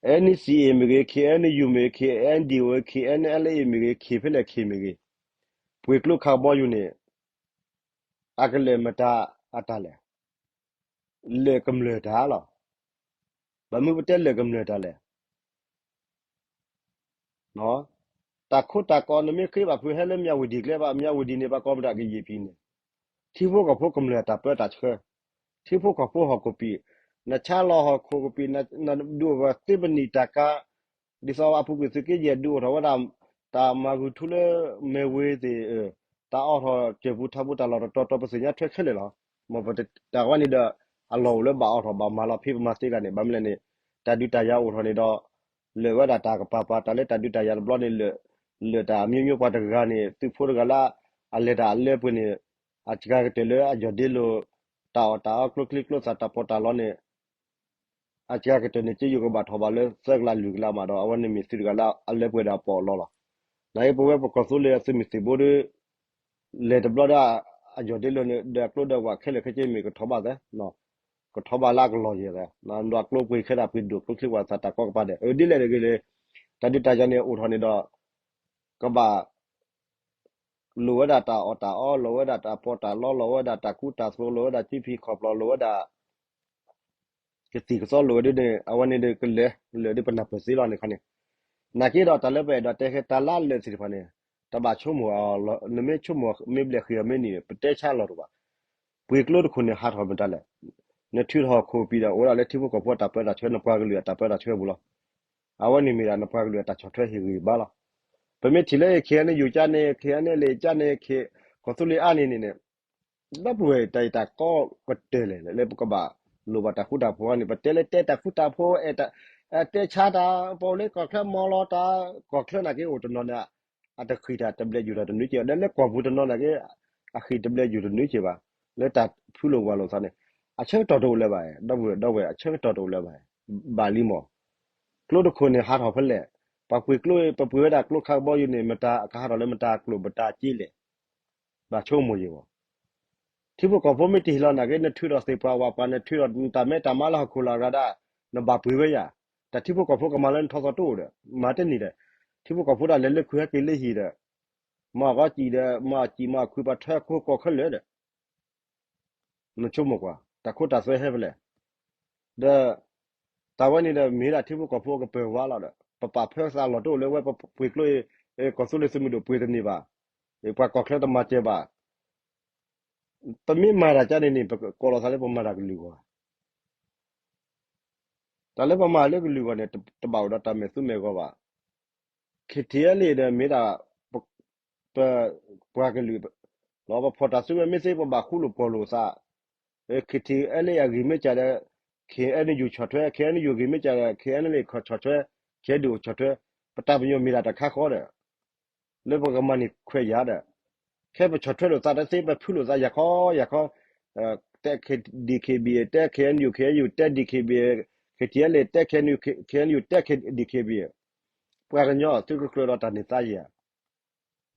အဲၣ်နံၣ်စံၣ်အ့ၣ်မ့ၢ်ဂ့ၤ ခ့ၣ်အဲၣ်ယူၣ်မ့ၢ်ဂ့ၤ ခ့ၣ်အဲၣ်ဒံၣ်ဝဲ ခ့ၣ်အဲၣ်အဲၣ်လ့ၣ်အ့ၣ် မ့ၢ်ဂ့ၤ ခ့ၣ်ဖဲလဲၣ်ခ့ၣ်မ့ၢ်ဂ့ၤ ပှ့ၤကျိခးဘီယူၤန့ၣ် အကလဲၤမတၤအတၢ်လဲၣ် လဲၤကမျၢၢ်တၢ်လီၤ. ဘၣ်မနုၤပတဲလဲၤကမျၢၢ်တၢ်လဲၣ် တၢ်ခိတၢ်ကီ နမ့ၢ်ဃ့ဘၣ်ဖုးဟဲလၢမၠးဝတံၤကျဲဘၣ် မၠးဝတံၤန့ၣ် ပှၤကိးမတၤကယံာ်ဖံန့ၣ် ထံဖိကီၢ်ဖိကမျၢၢ်တၢ်ပၢတၢ်ဆှၢ ထံဖိကီၢ်ဖိဟီၣ်ခိၣ်ပံာ် နဆါလီၤဟီၣ်ခိၣ်ကပံာ် နဒုးအိၣ်ဝဲသ့ပနံာ်တၢ်ကါ ဒ်သိးအပူၤကွံာ်သုးက့ယဲၢ်ဒုးအိၣ်ထီၣ်ဝဲဒၣ် တၢ်မၤဂုာ်ထူလၢမဲၢ်ဝ့ၤသ့ၣ် တၢ်အိးထီၣ်စၢၤပူၤထီပူၤတၢ်လီၢ်တတီၤတီၤ ပသ့ၣ်ညါထွဲခဲလၢာ်လီၤ. မ်ပတၢ်ဝဲန့ၣ်ဒီး အလီၢ်အိၣ်လၢဘၣ်အိးထီၣ်ဘၣ်မၤလီၤဖံးပမၤသ့ဒၣ်န့ၣ် ဘၣ်မနုၤလဲၣ်န့ၣ် တၢ်ဒုးတၢ်ယၤအိၣ်ထီၣ်န့ၣ်ဒီး လၢာ်ဝဲဒၣ်တၢ်ကပၤပၤ တၢ်လၢတၢ်ဒုးတၢ်ယၤတဘျီန့ၣ် လၢာ်တၢ်အမျိုးမျိုး ပှၤတဂၤန့ၣ် သုးဖိတဂၤလၢ အလဲၤတၢ်အလၢပှဲၤန့ၣ် အစှၤကတၢၢ်လၢအယီၢ်ဒ့လိာ် တၢ်အီၣ်တၢ်အီကျိချံကျိသၣ်တၢ်ပီးတၢ်လီန့ၣ် အစှၤကတၢၢ်န့ၣ် ကယူၢ်ကဘၣ်ထီၣ်ဘၣ်လၢသၢကလးလွံၢ်ကလးမးဒီး အဝဲန့ၣ်မ့ၢ်သုးတဂၤလၢအလၢပှဲၤဒီးအပီးအလီလီၤ. နာ်က့ပဝဲပကီၢ်သူလ့ၤအသုးမုၢ်သံၣ်ဘိဒီး လဲၤတဘျီဒီး အယီၢ်ဒ့လိာ်န့ၣ် ဒီးအကျိဒီးဝဲခဲလၢာ်ခဲဆ့မ့ၢ်ကထီၣ်ဘၣ်သဲ ကထီၣ်ဘၣ်လၢအကလီၢ်ယဲၢ်သဲ ဒီးကျိပှ့ၤခဲဒၣ်ပှ့ၤဒိၣ်ကျိချံပှၤသးတၢ်ကီကပၤဒဲး အဒ်လဲၣ်တဂ့ၤလၢ တၢ်ဒုးတၢ်ယၤန့ၣ်အိၣ်ထီၣ်န့ၣ်ဒီး ကဘၣ် လိၣ်ဝဲဒၣ်တၢ်အီၣ်တၢ်အီ လိၣ်ဝဲဒၣ်တၢ်ပီးတၢ်လီ လိၣ်ဝဲဒၣ်တၢ်ကူတၢ်သိး လိၣ်ဝဲဒၣ်ကၠံဖံးခီၣ်ဖျီၣ် လိၣ်ဝဲဒၣ် ကသံၣ်ကသီလိၣ်ဝဲဒၣ်န့ၣ် အဝဲန့ၣ်ဒီးကလဲၤလၢာ်ဒီးပနၢ်ပၢၢ်သ့လီၤန့ၣ်ခါန့ၣ် နာ်က့ဒီးတၢ်လၢပအဲၣ်ဒိးတဲခဲတၢ်လၢလၢာ်သ့ၣ်တဖၣ်န့ၣ် တဘၣ်ဆိကမိၣ်အီၤ နမ့ၢ်ဆိကမိၣ်မ့ၢ်ဘျဲၣ်ဃ့အီၤမ့ၢ်န့ၣ် ပတဲဆါလီၤတအိၣ်ဘၣ်. ပှ့ၤကျိတခိၣ်န့ၣ် ဟးထီၣ်မတၤလဲၣ်. နထုးထီၣ်ဟီၣ်ခိၣ်ကပံာ်ဒီး အိၣ်ဝဲဒၣ်လၢထံဖိကီၢ်ဖိအတၢ်ပၢတၢ်ဆှၢ နပှၤကလုာ်အတၢ်ပၢတၢ်ဆှၢပူၤလီၤ. အဝဲန့ၣ်မ့ၢ်ဒၣ်နပှၤကလုာ်အတၢ်ဆီၣ်ထွဲဟ့ၣ်ဂံၢ်ဘါလီၤ. ပမ့ၢ်ထံၣ်လၢ ခ့ၣ်အဲၣ်ယူၣ် ကၢ်န့ၣ် ခ့ၣ်အဲၣ်လ့ၣ် ကၢ်န့ၣ် ခ့ၣ် ကီၢ်သူလ့ၤအါန့ၣ်န့ၣ်န့ၣ် ဒီပုၢ်ဝဲၢ်တၢ်အံၤတၢ်ကီကတၢၢ်လဲၣ် လၢပကဘၣ်လိၣ်ဘၣ်တၢ်ဃူတၢ်ဖိးန့ၣ် ပတဲလၢတဲတၢ်ဃူတၢ်ဖိး အဲၣ်တၢ် တဲဆါတၢ် ပအိၣ်လၢကီၢ်ချၢမီၤလီၤတၢ် ကီၢ်ချၢနာ်က့အိၣ်တနီၤန့ၣ် အတဃံၢ်တၢ်တဘျဲၣ်ယူၢ်တၢ်တနွံက့ၤ ဒီးလၢကီၢ်ပူၤတနီၤနာ်က့ အဃံၢ်တဘျဲၣ်ယူၢ်တနွံက့ၤဘၣ် လၢတၢ်ဖုလိာ်ဝၤလိာ်သးန့ၣ် အဆၢကတီၢ်တအိၣ်လၢၤဘၣ် ဒီပုၢ်ဝဲၢ် ဒီပုၢ်ဝဲၢ် အဆၢကတီၢ်တအိၣ်လၢၤဘၣ် ဘၣ်လံမီၢ် ကျိတခိၣ်န့ၣ် ဟးထီၣ်ဖဲလဲၣ်. ပှၤပှ့ၤကျိ ပပှ့ၤဝဲဒၣ်ကျိခးကဘီယူၤန့ၣ် မတၤကဟးထီၣ်လၢမတၤကျိာ်မတၤက့လဲၣ်. ဘၣ်ဆိကမိၣ်ယံၤမီၢ်. ထံဖိကီၢ်ဖိမ့ၢ်တဟ့ၣ်လီၤနာ်က့ နထုးထီၣ်သ့ၣ်ပှၢ်ဝၣ်ပှၢ် နထုးထီၣ်တၢ်မဲတၢ်မါလၢဟီၣ်ခိၣ်လီၤဂၤဒၣ် နဘၣ်ပှ့ၤဝဲယၤ. တၢ်ထံဖိကီၢ်ဖိကမၤလၢနထီၣ်သီတအိၣ်ဒီး မၤတန့ၢ်ဒီး ထံဖိကီၢ်ဖိတၢ်လဲၤလၢခုဟဲက့ၤလၢဟံၣ်ဒီး မၤအီၣ်ကီၢ်စံၣ်ဒီး မၤအီၣ်စံၣ်မၤအီၣ်ခုပှၤထွဲခိၣ်ကီၢ်ခဲလၢာ်ဒီး နဆိကမိၣ်ကွၢ် တၢ်ခိတၢ်သွဲဟဲဖဲလဲၣ်. ဒီး တၢ်ဝဲန့ၣ်ဒီး မ့ၢ်ဒၣ်ထံဖိကီၢ်ဖိကပၢၤဝါလီၤဒီး ပပာ်ဖၢသးလီၤတအိၣ်လၢဝဲပပှ့ၤကျိ ကီၢ်သူလ့ၤသုးမုၢ်ဒိၣ်ပှ့ၤတန့ၢ်ဘၣ်. ပှၤကီၢ်ချၢတမၤစၢၤဘၣ်. ပမ့ၢ်မၤတၢ်ကါန့ၣ်န့ၣ် ပကိးလီၤသးလၢပမၤတၢ်ကလုာ်ဂီၢ် တၢ်လၢပမၤလၢကလုာ်ဂီၢ်န့ၣ် တဘၣ်အိၣ်ဒီးတၢ်မဲာ်သူမဲာ်ဂီၤဘၣ်. ခ့ၣ်ထံးအဲလ့ၣ်ဒီးမ့ၢ်ဒၣ် ပ ပှၤကလုာ် လီၤပဖီၣ်တၢ်စုဝဲမ့ၢ်သ့ ပဘၣ်ဃူလိာ်ပီၢ်လိာ်သး, ခ့ၣ်ထံးအဲလ့ၣ်အဂ့ၢ်မ့ၢ်ကၢ်ဒီး ခ့ၣ်အဲၣ်ယူၣ်ဆီၣ်ထွဲ, ခ့ၣ်အဲၣ်ယူၣ် ဂ့ၢ်မ့ၢ်ကၢ်ဒီး ခ့ၣ်အဲၣ်လ့ၣ်ဆီၣ်ထွဲ, ခ့ၣ်အဲၣ်ယူၣ်ဆီၣ်ထွဲ, ပတၢ်ပညိၣ်မ့ၢ်ဒၣ်တၢ်ခါဃီဒီး လၢပကမၤန့ၢ်ခွဲးယာ်ဒီး ခဲပဆီၣ်ထွဲလိာ်သးတသ့ ပဖုလိာ်သးယၤခီယၤခီ, တဲ ခ့ၣ် ဒံၣ်ခ့ၣ်ဘံၣ်, တဲ ခ့ၣ်အဲၣ်ယူၣ် ခ့ၣ်အဲၣ်ယူၣ် တဲ ဒံၣ်ခ့ၣ်ဘံၣ်, ခ့ၣ်ထံးအဲလ့ၣ် တဲ ခ့ၣ်အဲၣ်ယူၣ် ခ့ၣ်အဲၣ်ယူၣ် တဲ ဒံၣ်ခ့ၣ်ဘံၣ်, ပှၤကညီသုကကြၢးဒီးတၢ်န့ၢ်သါယၤ,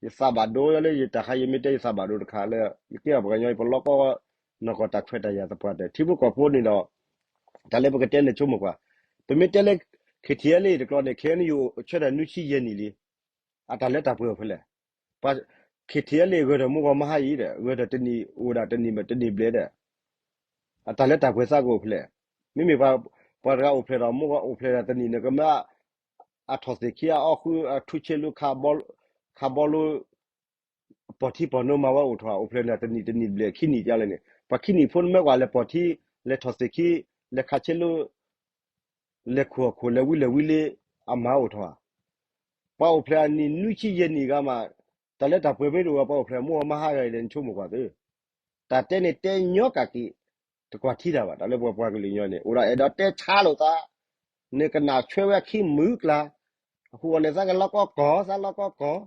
ယသးဘၣ်ဒိလၢယတၢ်ခါ ယမ့ၢ်တဲယသးဘၣ်ဒိတခါလၢ ယကဲအီၤပှၤကညီ ပလီၢ်ကီၢ် နီၢ်ကီၢ်တၢ်ခွဲးတၢ်ယာ်သပှၢ်တၢၢ် ထံဖိကီၢ်ဖိန့ၣ်ဒီး တၢ်လၢပကတဲန့ၣ်ဆိကမိၣ်ကွၢ်, ပမ့ၢ်တဲလၢ ခ့ၣ်ထံးအဲလ့ၣ်တကျီန့ၣ် ခ့ၣ်အဲၣ်ယူၣ်ဆၢထၢၣ်နွံဆံယဲၢ်နံၣ်လံ, အတၢ်လၢတၢ်ပှဲၤအိၣ်ဖဲလဲၣ်, ပှၤ ခ့ၣ်ထံးအဲလ့ၣ်ဂၢၢ်ဒီးမုၢ်ဂီၤမဟါအံၤဒီး ဂၢၢ်ဒီးတနံၣ်အိၣ်ဒၣ်တနံၣ်ဘျဲးတနံၣ်ဘျဲးဒီး အတၢ်လၢတၢ်ပှဲၤသးကအိၣ်ဖဲလဲၣ်, မ့မ့ၢ်ပှၤတဂၤအိၣ်ဖျဲၣ်ဒီး မုၢ်ဂီၤအိၣ်ဖျဲၣ်ဒီးတနံၣ်န့ၣ် ကမၢ အထီၣ်သ့ၣ်ခံအအီၣ်ဃု အထူဆ့လူ ခးဘီလူ ပီၢ်ထံပီၢ်နိမၤဝဲအိၣ်ထီၣ် အိၣ်ဖျဲၣ်န့ၣ်တနံၣ်တနံၣ်ဘျဲၣ်ခံနံၣ်တၢ်လဲၣ်န့ၣ် ပှၤခံနံၣ်ဖိနမၢကွၢ်လဲၤပီၢ်ထံ လဲၤထီၣ်သ့ၣ်ခံ လဲၤခးဆ့လူ လဲၤခိၣ်အခိၣ် လဲၤဝံလဲၤဝံလံ အမၤအိၣ်ထီၣ်ဧါ, ပှၤအိၣ်ဖျဲၣ်အနံၣ်နွံဆံယဲၢ်နံၣ်ဂၤမး တၢ်လၢတၢ်ပှဲၤမ့ၢ်တအိၣ် ပှၤအိၣ်ဖျဲၣ်မုၢ်ဂီၤမဟါဂၤအံၤဒီး နဆိကမိၣ်ကွၢ်သု, တၢ်တဲန့ၣ်တဲညီကးက့ၤ တကွၢ်ထံတၢ်ဘၣ် တၢ်လၢပှၤပှၤကလုာ်ညီန့ၣ် အိၣ်ဒၣ်အဲၣ်ဒိးတဲဆါလိာ်သး, နကနၣ်ဆွဲဝဲခံမုၢ်ကျါ, အဃိန့ၣ် သးကလီၢ်ကီၢ်ကီၢ် သးလီၢ်ကီၢ်ကီၢ်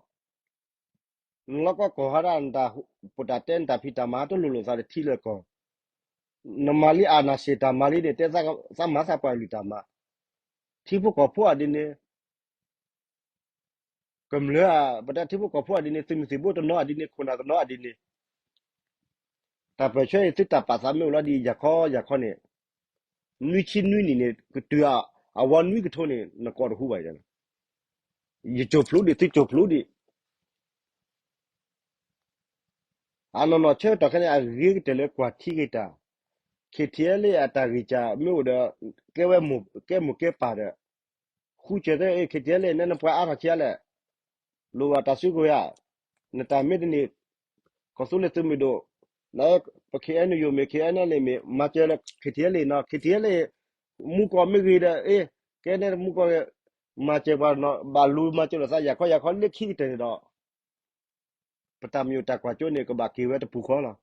နလီၢ်ကီၢ်ကီၢ်ဟါဒၣ် နတၢ်ပတၢ်တဲ နတၢ်ဖံးတၢ်မၤ တလိၣ်လိာ်သးတထံလၢကီၢ်, နမၤလံ အာဏာရှင် တၢ်မၤလံန့ၣ် တဲသးမၤသးပှၢ်ကလုာ်တၢ်မၤ, ထံဖိကီၢ်ဖိအဒ်န့ၣ်, ကမျၢၢ် ပတဲထံဖိကီၢ်ဖိအဒ်န့ၣ်, သုးမုၢ်သံၣ်ဘိတနီၤအဒ်န့ၣ်, ခိၣ်နၢ်တနီၤအဒ်န့ၣ်, တၢ်ပၢၢ်ဆၢအံၤ သုတၢ်ပာ်သးမ့ၢ်အိၣ်လီၤဒ်ယၤခီယၤခီန့ၣ်, နွံဆံနွံနံၣ်န့ၣ် ကတုၤအဝဲနွံကထိန့ၣ် နကိးတဟူဘၣ်, ယကၠိၣ်ဖျိဒံး သုကၠိၣ်ဖျိဒံး အနီၢ်နီၢ်ဆၢကတီၢ်ခဲအံၤန့ၣ် အဂ့ၤကတၢၢ်လၢကွၢ်ထံက့ၤတၢ်, ခ့ထံလ့ အတၢ်ဂံၢ်စၢ်မ့ၢ်အိၣ်ဒီး ကဲဝဲ ကဲမိၢ်ကဲပၢ်ဒီး, ဃုစၢၤသ့ ခ့ထံလ့ နဲနပှၤအါထီၣ်ဆံးလဲၣ်, လိၣ်ဘၣ်တၢ်စုကဝဲၤဧါ, နတၢ်မ့ၢ်တန့ၢ် ကီၢ်သူလ့ၤသုးမုၢ်ဒိၣ်, ပ ခ့အဲၣ်ယူၣ်မ့ၢ် ခ့အဲၣ်ယူၣ်မ့ၢ် မၤစၢၤလၢ ခ့ထံလ့နီၤ, ခ့ထံလ့ မူကီၢ်မ့ၢ်ဂ့ၤဒီး အ့ ကဲနဲမူကီၢ် မၤစၢၤပှၤနီၤ, ဘၣ်လူၤမၤစၢၤလိာ်သးယၤခီယၤခီလၢခံကတၢၢ်န့ၣ်ဒီး ပတၢ်မ့ၢ်အိၣ်တၢ်ကွၢ်စိန့ၣ် ကဘၣ်က့ၤဝဲတပူၤဃီလီၤ.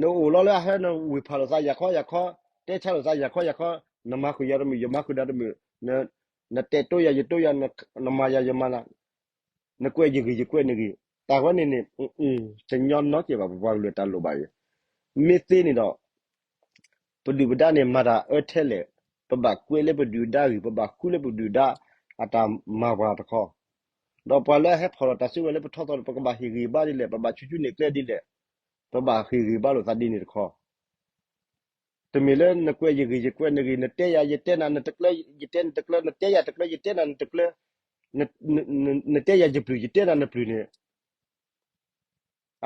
နအိၣ်လီၤလၢအဟဲ နဝ့ၢ်ဖးလိာ်သးယၤခီယၤခီ, တဲဆါလိာ်သးယၤခီယၤခီ, နမၤဃုာ်ယၤတမုာ် ယမၤဃုာ်နၤတမုာ်, နတဲတိယၤယတိယၤ, နမၤယၤယမၤနၤ, နကွဲးယဂ့ၢ်ယကွဲးနဂ့ၢ်, တၢ်ဝဲန့ၣ်န့ၣ် တညီနီကဲဘၣ် ပပှၤကလုာ်တၢ်လိၣ်ဘၣ်အံၤ, မ့ၢ်သ့န့ၣ်ဒီး ပဒုၣ်ပဒါန့ၣ် မၤတၢ်အၢထဲလဲၣ်, ပဘၣ်ကွဲးလၢပဒုၣ်ဒါဂ့ၢ်, ပဘၣ်ဃုလၢပဒုၣ်ဒါအတၢ်မၤပှၤတခီ, ဒီးပှၤလၢအဟဲဖီၣ်လီၤတၢ်စုကဝဲၤလၢပထီသီန့ၣ် ပကဘၣ်ဟ့ၣ်ဂံၢ်ဘါဒ်လဲၣ်, ပဘၣ်ဆူၣ်ဆူၣ်န့ၢ်ကျဲဒ်လဲၣ်, ပဘၣ်ဟ့ၣ်ဂံၢ်ဘါလိာ်သးဒ်န့ၣ်တခီ, တမ့ၢ်လၢနကွဲးယဂ့ၢ်ယကွဲးနဂ့ၢ်, နတဲယၤယတဲနၤ, နတကျၢယတဲနၤတကျၢ, နတဲယၤတကျၢယတဲနၤနတကျၢ, နတဲယၤယပျုၢ်ယတဲနၤနပျုၢ်န့ၣ်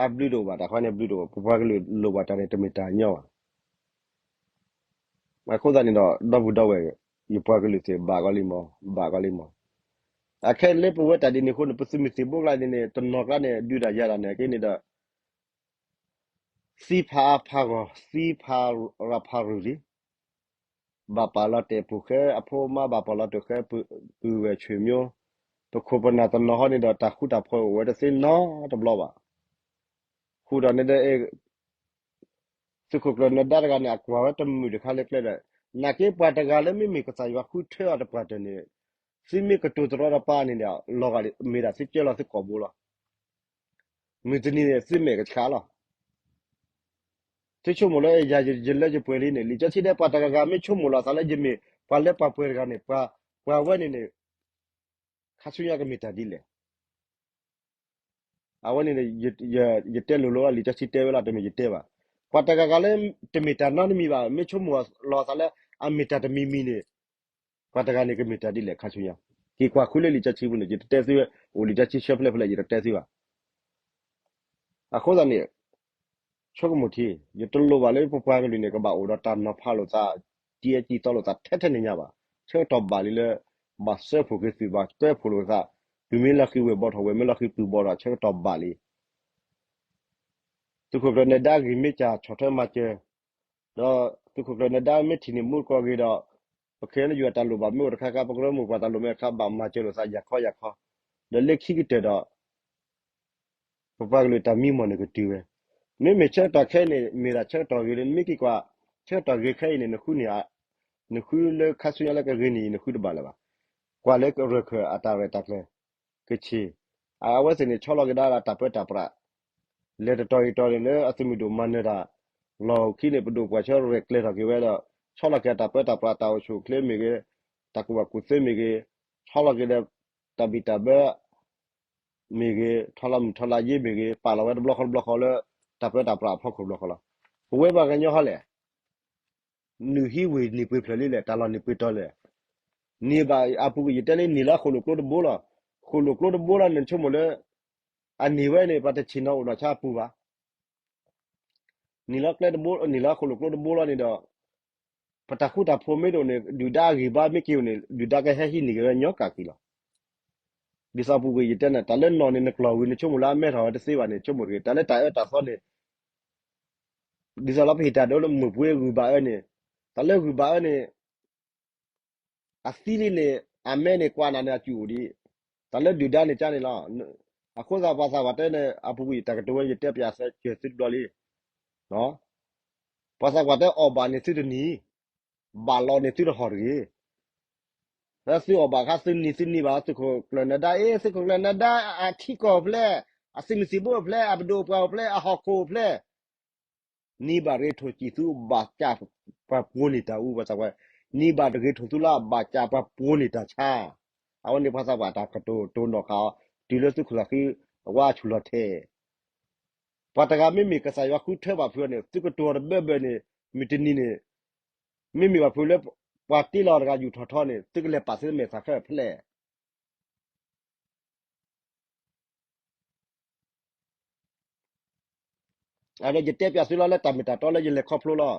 အဘျုးတအိၣ်ဘၣ်, တၢ်ဃီန့ၣ်ဘျုးတအိၣ်, ပပှၤကလုာ်လိၣ်ဘၣ်တၢ်န့ၣ် တမ့ၢ်တၢ်ညီဘၣ်. အဃိသတးန့ၣ်ဒီး ဒီပုၢ်ဒီဝဲၢ် ယပှၤကလုာ်သ့ၣ် ဘၣ်ကီးလံမး, ဘၣ်ကီးလံမး. အခဲလၢပဝဲတၢ်ဒ်န့ၣ်အဃိန့ၣ် ပသုးမုၢ်သံၣ်ဘိကျါန့ၣ်န့ၣ် တနီၤကျါန့ၣ် ဒုးတၢ်ယၤတၢ်န့ၣ် အက့န့ၣ်ဒီး သံဖးအါဖးဂီၢ် သံဖးရၤဖးရုၢ်လံ. ဘၣ်ပာ်လီၤတဲာ်ပူၤဃဲအဖိအမါ ဘၣ်ပာ်လီၤတဲာ်ဃဲပုၢ်ဝဲၢ်ဆွေမျိုး, ပခိၣ်ပနၢ်တနီၤဟီန့ၣ်ဒီး တၢ်ဃူတၢ်ဖိးအိၣ်ဝဲတသ့နီတဘျီဘၣ်. ဃုာ်ဒီးန့ၣ်ဒီး သုးခိၣ်ကျၢၢ်နၢၤဒါတဂၤန့ၣ် အကွၢ်ဝဲတမုာ်တခါလၢကျဲဒီး, နာ်က့ပှၤတဂၤလၢမ့မ့ၢ်ကစၢ်ယွၤဃုထၢအီၤတပှၢ်တၢၢ်န့ၣ်, သုမ့ၢ်ကတိၤတရီတပါန့ၣ်ဒီး လီၤဂာ်ဒ်မ့ၢ်ဒၣ်သုကၢလီၤသုကိာ်ဘိလီၤ. မုၢ်တနံၤန့ၣ် သုမဲာ်ကဆှးလီၤ. သုဆိကမိၣ်လၢယၤယလၢယပှဲၤလံန့ၣ် လံာ်စီဆှံတဲ ပှၤတဂၤဂၤမ့ၢ်ဆိကမိၣ်လီၤသးလၢယမ့ၢ်ပှၤလၢပှၤပှဲၤတဂၤန့ၣ် ပှၤဝဲန့ၣ်န့ၣ် ခါဆူညါကမ့ၢ်တၢ်ဒ်လဲၣ်. အဝဲန့ၣ် ယတဲလိၤလိၤလီၤ လံာ်စီဆှံတဲဝဲလီၤ တမ့ၢ်ယတဲဘၣ်. ပှၤတဂၤဂၤလၢ တမ့ၢ်တၢ်နီတမံၤဘၣ် မ့ၢ်ဆိကမိၣ်လီၤသးလၢ အမ့ၢ်တၢ်တမံၤမံၤန့ၣ် ပှၤတဂၤန့ၣ် ကမ့ၢ်တၢ်ဒ်လဲၣ်ခါဆူညါ. က့ၤကွၢ်ဃုလၢလံာ်စီဆှံပူၤန့ၣ် ယတတဲသုဝဲ, အိၣ်လံာ်စီဆှံဆၢဖျဲၣ်ဖျဲၣ် ယတတဲသုဘၣ်. အဃိသတးန့ၣ် ဆိကမိၣ်ထံ, ယတလိၣ်ဘၣ်လၢပပှၤကလုာ်န့ၣ် ကဘၣ်အိၣ်ဒီးတၢ်နီၤဖးလိာ်သး, တံၤအၢတံၤသီလိာ်သးထဲထဲန့ၣ်ညါဘၣ်. ဆၢကတီၢ်ဘၣ်လံလၢ ဘၣ်စၢဖှိၣ်က့ၤသုး ဘၣ်စၢဖှိၣ်လိာ်သး, သုးမ့ၢ်လီၤဃံၤဝဲၢ်ဘီထီၣ် ဝဲၢ်မ့ၢ်လီၤဃံၤပုၢ်ဘီထီၣ် ဆၢကတီၢ်ဘၣ်လံ. သုးခိၣ်ကျၢၢ်နၢၤဒါဂ့ၢ်မ့ၢ်စၢ်ဆီၣ်ထွဲမၤစၢၤ, ဒီးသုးခိၣ်ကျၢၢ်နၢၤဒါမ့ၢ်ထံၣ်န့ၢ်မူတကိးဂ့ၤဒီး, ပခဲအံၤန့ၣ် ယွၤတၢ်လိၣ်ဘၣ်မ့ၢ်အိၣ်တခါခါ ပကရၢမိၢ်ပှၢ်တၢ်လိၣ်မ့ၢ်အခါ ဘၣ်မၤစၢၤလိာ်သးယၤခီယၤခီ, ဒီးလၢခံကတၢၢ်ဒီး ပပှၤကလုာ်တၢ်မံမီၢ်န့ၣ်ကတုၤဝဲ. မ့မ့ၢ်ဆၢကတီၢ်ခဲအံၤန့ၣ် မ့ၢ်ဒၣ်ဆၢကတီၢ်ဂ့ၤလံ နမ့ၢ်က့ၤကွၢ်, ဆၢကတီၢ်ဂ့ၤခဲအံၤန့ၣ် နဃုန့ၣ်, နဃုလၢခါဆူညါလၢကဂ့ၤန့ၣ် နဃုတဘၣ်လၢၤဘၣ်. ကွၢ်လၢကရၢၢ်ခၢၣ်အတၢ်ရဲၣ်တၢ်ကျဲၤ, ကဆ့ၣ်, အဝဲသ့ၣ်န့ၣ် ဆီလီၤက့ၤဒၣ်တၢ်ပၢတၢ်ပြး လဲၤတတီၤအံၤတီၤန့ၣ်လၢအသုးမုၢ်ဒိၣ်မၤနၢၤတၢ်, လီၢ်ခံန့ၣ် ပဒိၣ်ပှၤဆၢရဲၣ်ကျဲၤထီၣ်က့ၤဝဲဒီး ဆီလီၤက့ၤအတၢ်ပၢတၢ်ပြး တၢ်အိၣ်ဆူၣ်အိၣ်ချ့မ့ၢ်ဂ့ၤ, တၢ်ကူၣ်ဘၣ်ကူၣ်သ့မ့ၢ်ဂ့ၤ, ဆီလီၤက့ၤဒီး တၢ်ဘံၣ်တၢ်ဘၢ မ့ၢ်ဂ့ၤ, ထီလီၤမုၢ်ထီလီၤယ့မ့ၢ်ဂ့ၤ, ပာ်လီၤဝဲတဘျီဃီတဘျီဃီလၢ တၢ်ပၢတၢ်ပြးအဖီခိၣ်တဘျီဃီလီၤ. ပဝဲပှၤကညီဟီလဲၣ် နုၢ်ဟံးဝ့ၢ်နံၤပှ့ၤဖျၢၣ်လံလဲၣ်, တၢ်လီၢ်နံၤပှ့ၤတီၤလဲၣ်. နံၤဘၣ်အပူၤကွံာ်ယတဲလံ နံၤလၢဃိၣ်လိာ်ကျိတဘိလီၤ. ဃိၣ်လိာ်ကျိတဘိလီၤန့ၣ် နဆိကမိၣ်လၢ အနံၤဝဲန့ၣ် ပှၤတဆ့ၣ်နီၤအိၣ်နီၢ်ဆါအပူၤဘၣ်. နံၤလၢကျဲတဘိ နံၤလၢဃိၣ်လိာ်ကျိတဘိလီၤန့ၣ်ဒီး ပတၢ်ဃူတၢ်ဖိးမ့ၢ်တအိၣ်န့ၣ် ဒုၣ်ဒါအဂံၢ်ဘါမ့ၢ်က့ၤအိၣ်န့ၣ် ဒုၣ်ဒါကဟဲဟံးန့ၢ်က့ၤဝဲညီကၢ်က့ၤလီၤ. ဒ်သိးအပူၤကွံာ်ယတဲန့ၣ် တၢ်လၢနီၢ်န့ၣ် နကျီၢ်ဝံၤ နဆိကမိၣ်လၢအမဲထီၣ်ဝဲတသ့ဘၣ်န့ၣ် ဆိကမိၣ်တဂ့ၤ. တၢ်လၢတၢ်အၢတၢ်သီန့ၣ် ဒ်သိးလီၤပဟ့ၣ်တၢ်ဒိလၢမုၢ်ပှ့ၤဂုၤဘၣ်အၢန့ၣ်, တၢ်လၢဂုၤဘၣ်အၢန့ၣ် အသံလံန့ၣ် အမဲန့ၣ်ကွၢ်နၤန့ၣ်အစူၢ်အိၣ်ဒံး, တၢ်လၢဒုၣ်ဒါန့ၣ်ကန့ၣ်လီၤ. အဃိသတးပှၤသးပှၢ်တဲန့ၣ် အပူၤကွံာ်တၢ်ကတိၤဝဲ ယတဲပၠးစၢၤသုတဘျီလံ. ပှၤသးပှၢ်တဲအီၣ်ဘၣ်န့ၣ်သုတနံၤ, ဘၣ်လီၤန့ၣ်သုတဟီၣ်တဂ့ၤ. လၢသုအီၣ်ဘၣ်အခါ သုနံၤသုနံၤဘၣ် သုးခိၣ်ကျၢၢ်နၢၤဒါ အ့ သုးခိၣ်ကျၢၢ်နၢၤဒါအထံကီၢ်ဖျဲၣ် အသုးမုၢ်သံၣ်ဘိအိၣ်ဖျဲၣ်, အပဒိၣ်ပှၢ်အိၣ်ဖျဲၣ်, အဟီၣ်ခိၣ်အိၣ်ဖျဲၣ်, နံၤဘၣ်တဂ့ၤထိၣ်စံၣ်သုဘၣ်ကးပှၤပှိၤန့ၢ်တၢ်အူပှၤသးပှၢ်, နံၤဘၣ်တဂ့ၤထိၣ်သုလၢ ဘၣ်ကးပှၤပှိၤန့ၢ်တၢ်ဆါ, အဝဲန့ၣ်ပှၤသးပှၢ်တၢ်ကတိၤတိၤနီၣ်ဃာ်အီၤ တုၤလၢသုးခိၣ်လီၤဃံ အဝဲအဆူၣ်လီၤထဲ ပှၤတဂၤမ့မ့ၢ်ကစၢ်ယွၤဃုထၢဘၣ်ဖုန့ၣ် သုကတိၤတဘၢဘၢန့ၣ် မုၢ်တနံၤန့ၣ် မ့မ့ၢ်ဘၣ်ဖုလၢ ပှၤတ့လီၤတဂၤယူၢ်ထီၣ်ထီန့ၣ် သုကလဲၤပာ်သုမဲာ်သးခဲဖဲလဲၣ်. အဒီးယတဲပျးသုလီၤလၢတၢ်မ့ၢ်တၢ်တီလၢယလဲၤခီဖျိလီၤ.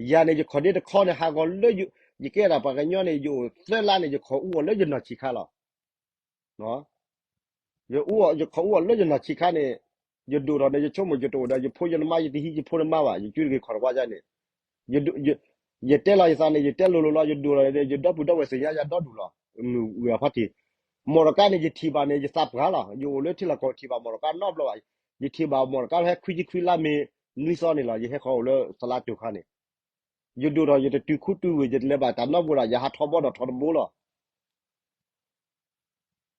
ယၤန့ၣ် ယခီၣ်ဒ့တခီန့ၣ် ဟးဂီၤလၢ ယကဲဒၣ်ပှၤကညီန့ၣ် ယအိၣ်သၢလါန့ၣ် ယခီၣ်အူအီၤလၢယနီၢ်ဆံးခါလီၤ. ယခီၣ်အူအီၤလၢယနီၢ်ဆံးခါန့ၣ် ယဒိၣ်ထီၣ်န့ၣ် ယဆိကမိၣ်ယတအိၣ်ဒီးယဖိယနမါ ယတဟံးယဖိနမါဘၣ် ယကုတဂ့ၤခီၣ်တဝါယါန့ၣ် ယတဲလီၤယသးန့ၣ် ယတဲလိၤလိၤလီၤ ယဒိၣ်ထီၣ်န့ၣ် ယဒီပုၢ်ဒီဝဲၢ်သ့ၣ်ညါယၤဒီဒူၣ်လီၤ. မုၢ်ဝံၤအဖါတံၢ် မီၢ်တကါန့ၣ် ယထံၣ်ဘၣ်န့ၣ် ယသးပှၢ်လီၤ. ယအိၣ်လၢထံလီၢ်ကီၢ်ထံၣ်ဘၣ်မီၢ်တကါနီတဘျီဘၣ်. ယထံၣ်ဘၣ်မီၢ်တကါဖဲခွံဆံခွံလါမ့ၤနွံသီန့ၣ်လီၤ. ယဟဲဃီၤအိၣ်လၢသလါတိၤခါန့ၣ် ယဒိၣ်ထီၣ် ယတတုၤခူတုၤဝ့ၢ် ယတလဲၤဘၣ်တၢ်နီတဘိဒီး ယဟးထီဘီဒီးထီတဘိလီၤ.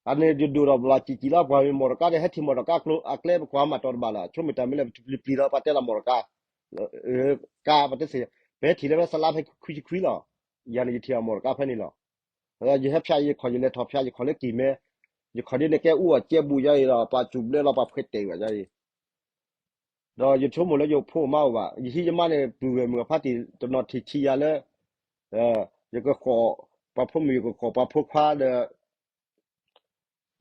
အန့ၣ်ယဒိၣ်ထီၣ်ဘျီ စံၣ်စံၣ်လီၤ ပှၤမ့ၢ်မီၢ်တကါဒီး ဟဲထံၣ်မီၢ်တကါကျိ အကျဲပကွၢ်မးတီတဘၣ်လီၤ. ဆိမိၣ်တၢ်မ့ၢ်လၢပတပျံၤပျံၤလီၤ ပှၤတဲလီၤမီၢ်တကါ ကါပတဲသ့ၣ် ပဟဲထံၣ်လၢဖဲသလါဖဲခွံဆံခွံလီၤ. ယၤန့ၣ်ယထံၣ်အမီၢ်တကါဖဲန့ၣ်လီၤ. ယဟဲဖၠးယခီၣ် ယလဲၤထီၣ်ဖၠးယခီၣ်လၢကံၢ်မဲ ယခီၣ်ဒ့န့ၣ်ကဲအူအီၣ်ကဲဘူးယါအံၤဒီး ပှၤစူၣ်ဘျဲလီၤ ပှၤဖှဲးတဲာ်ဝဲယါအံၤ ဒီးယဆိကမိၣ်လၢယဖိမါအိၣ်ဘၣ် ယဟံးယမါန့ၣ် ပုၢ်ဝဲၢ်မုၢ်အဖါတံၢ် တနီၤထံၣ်ဆံးယၤလၢ ယကဃီၤ ပှၤဖိမုၣ် ယကဃီၤပှၤဖိခွါဒီး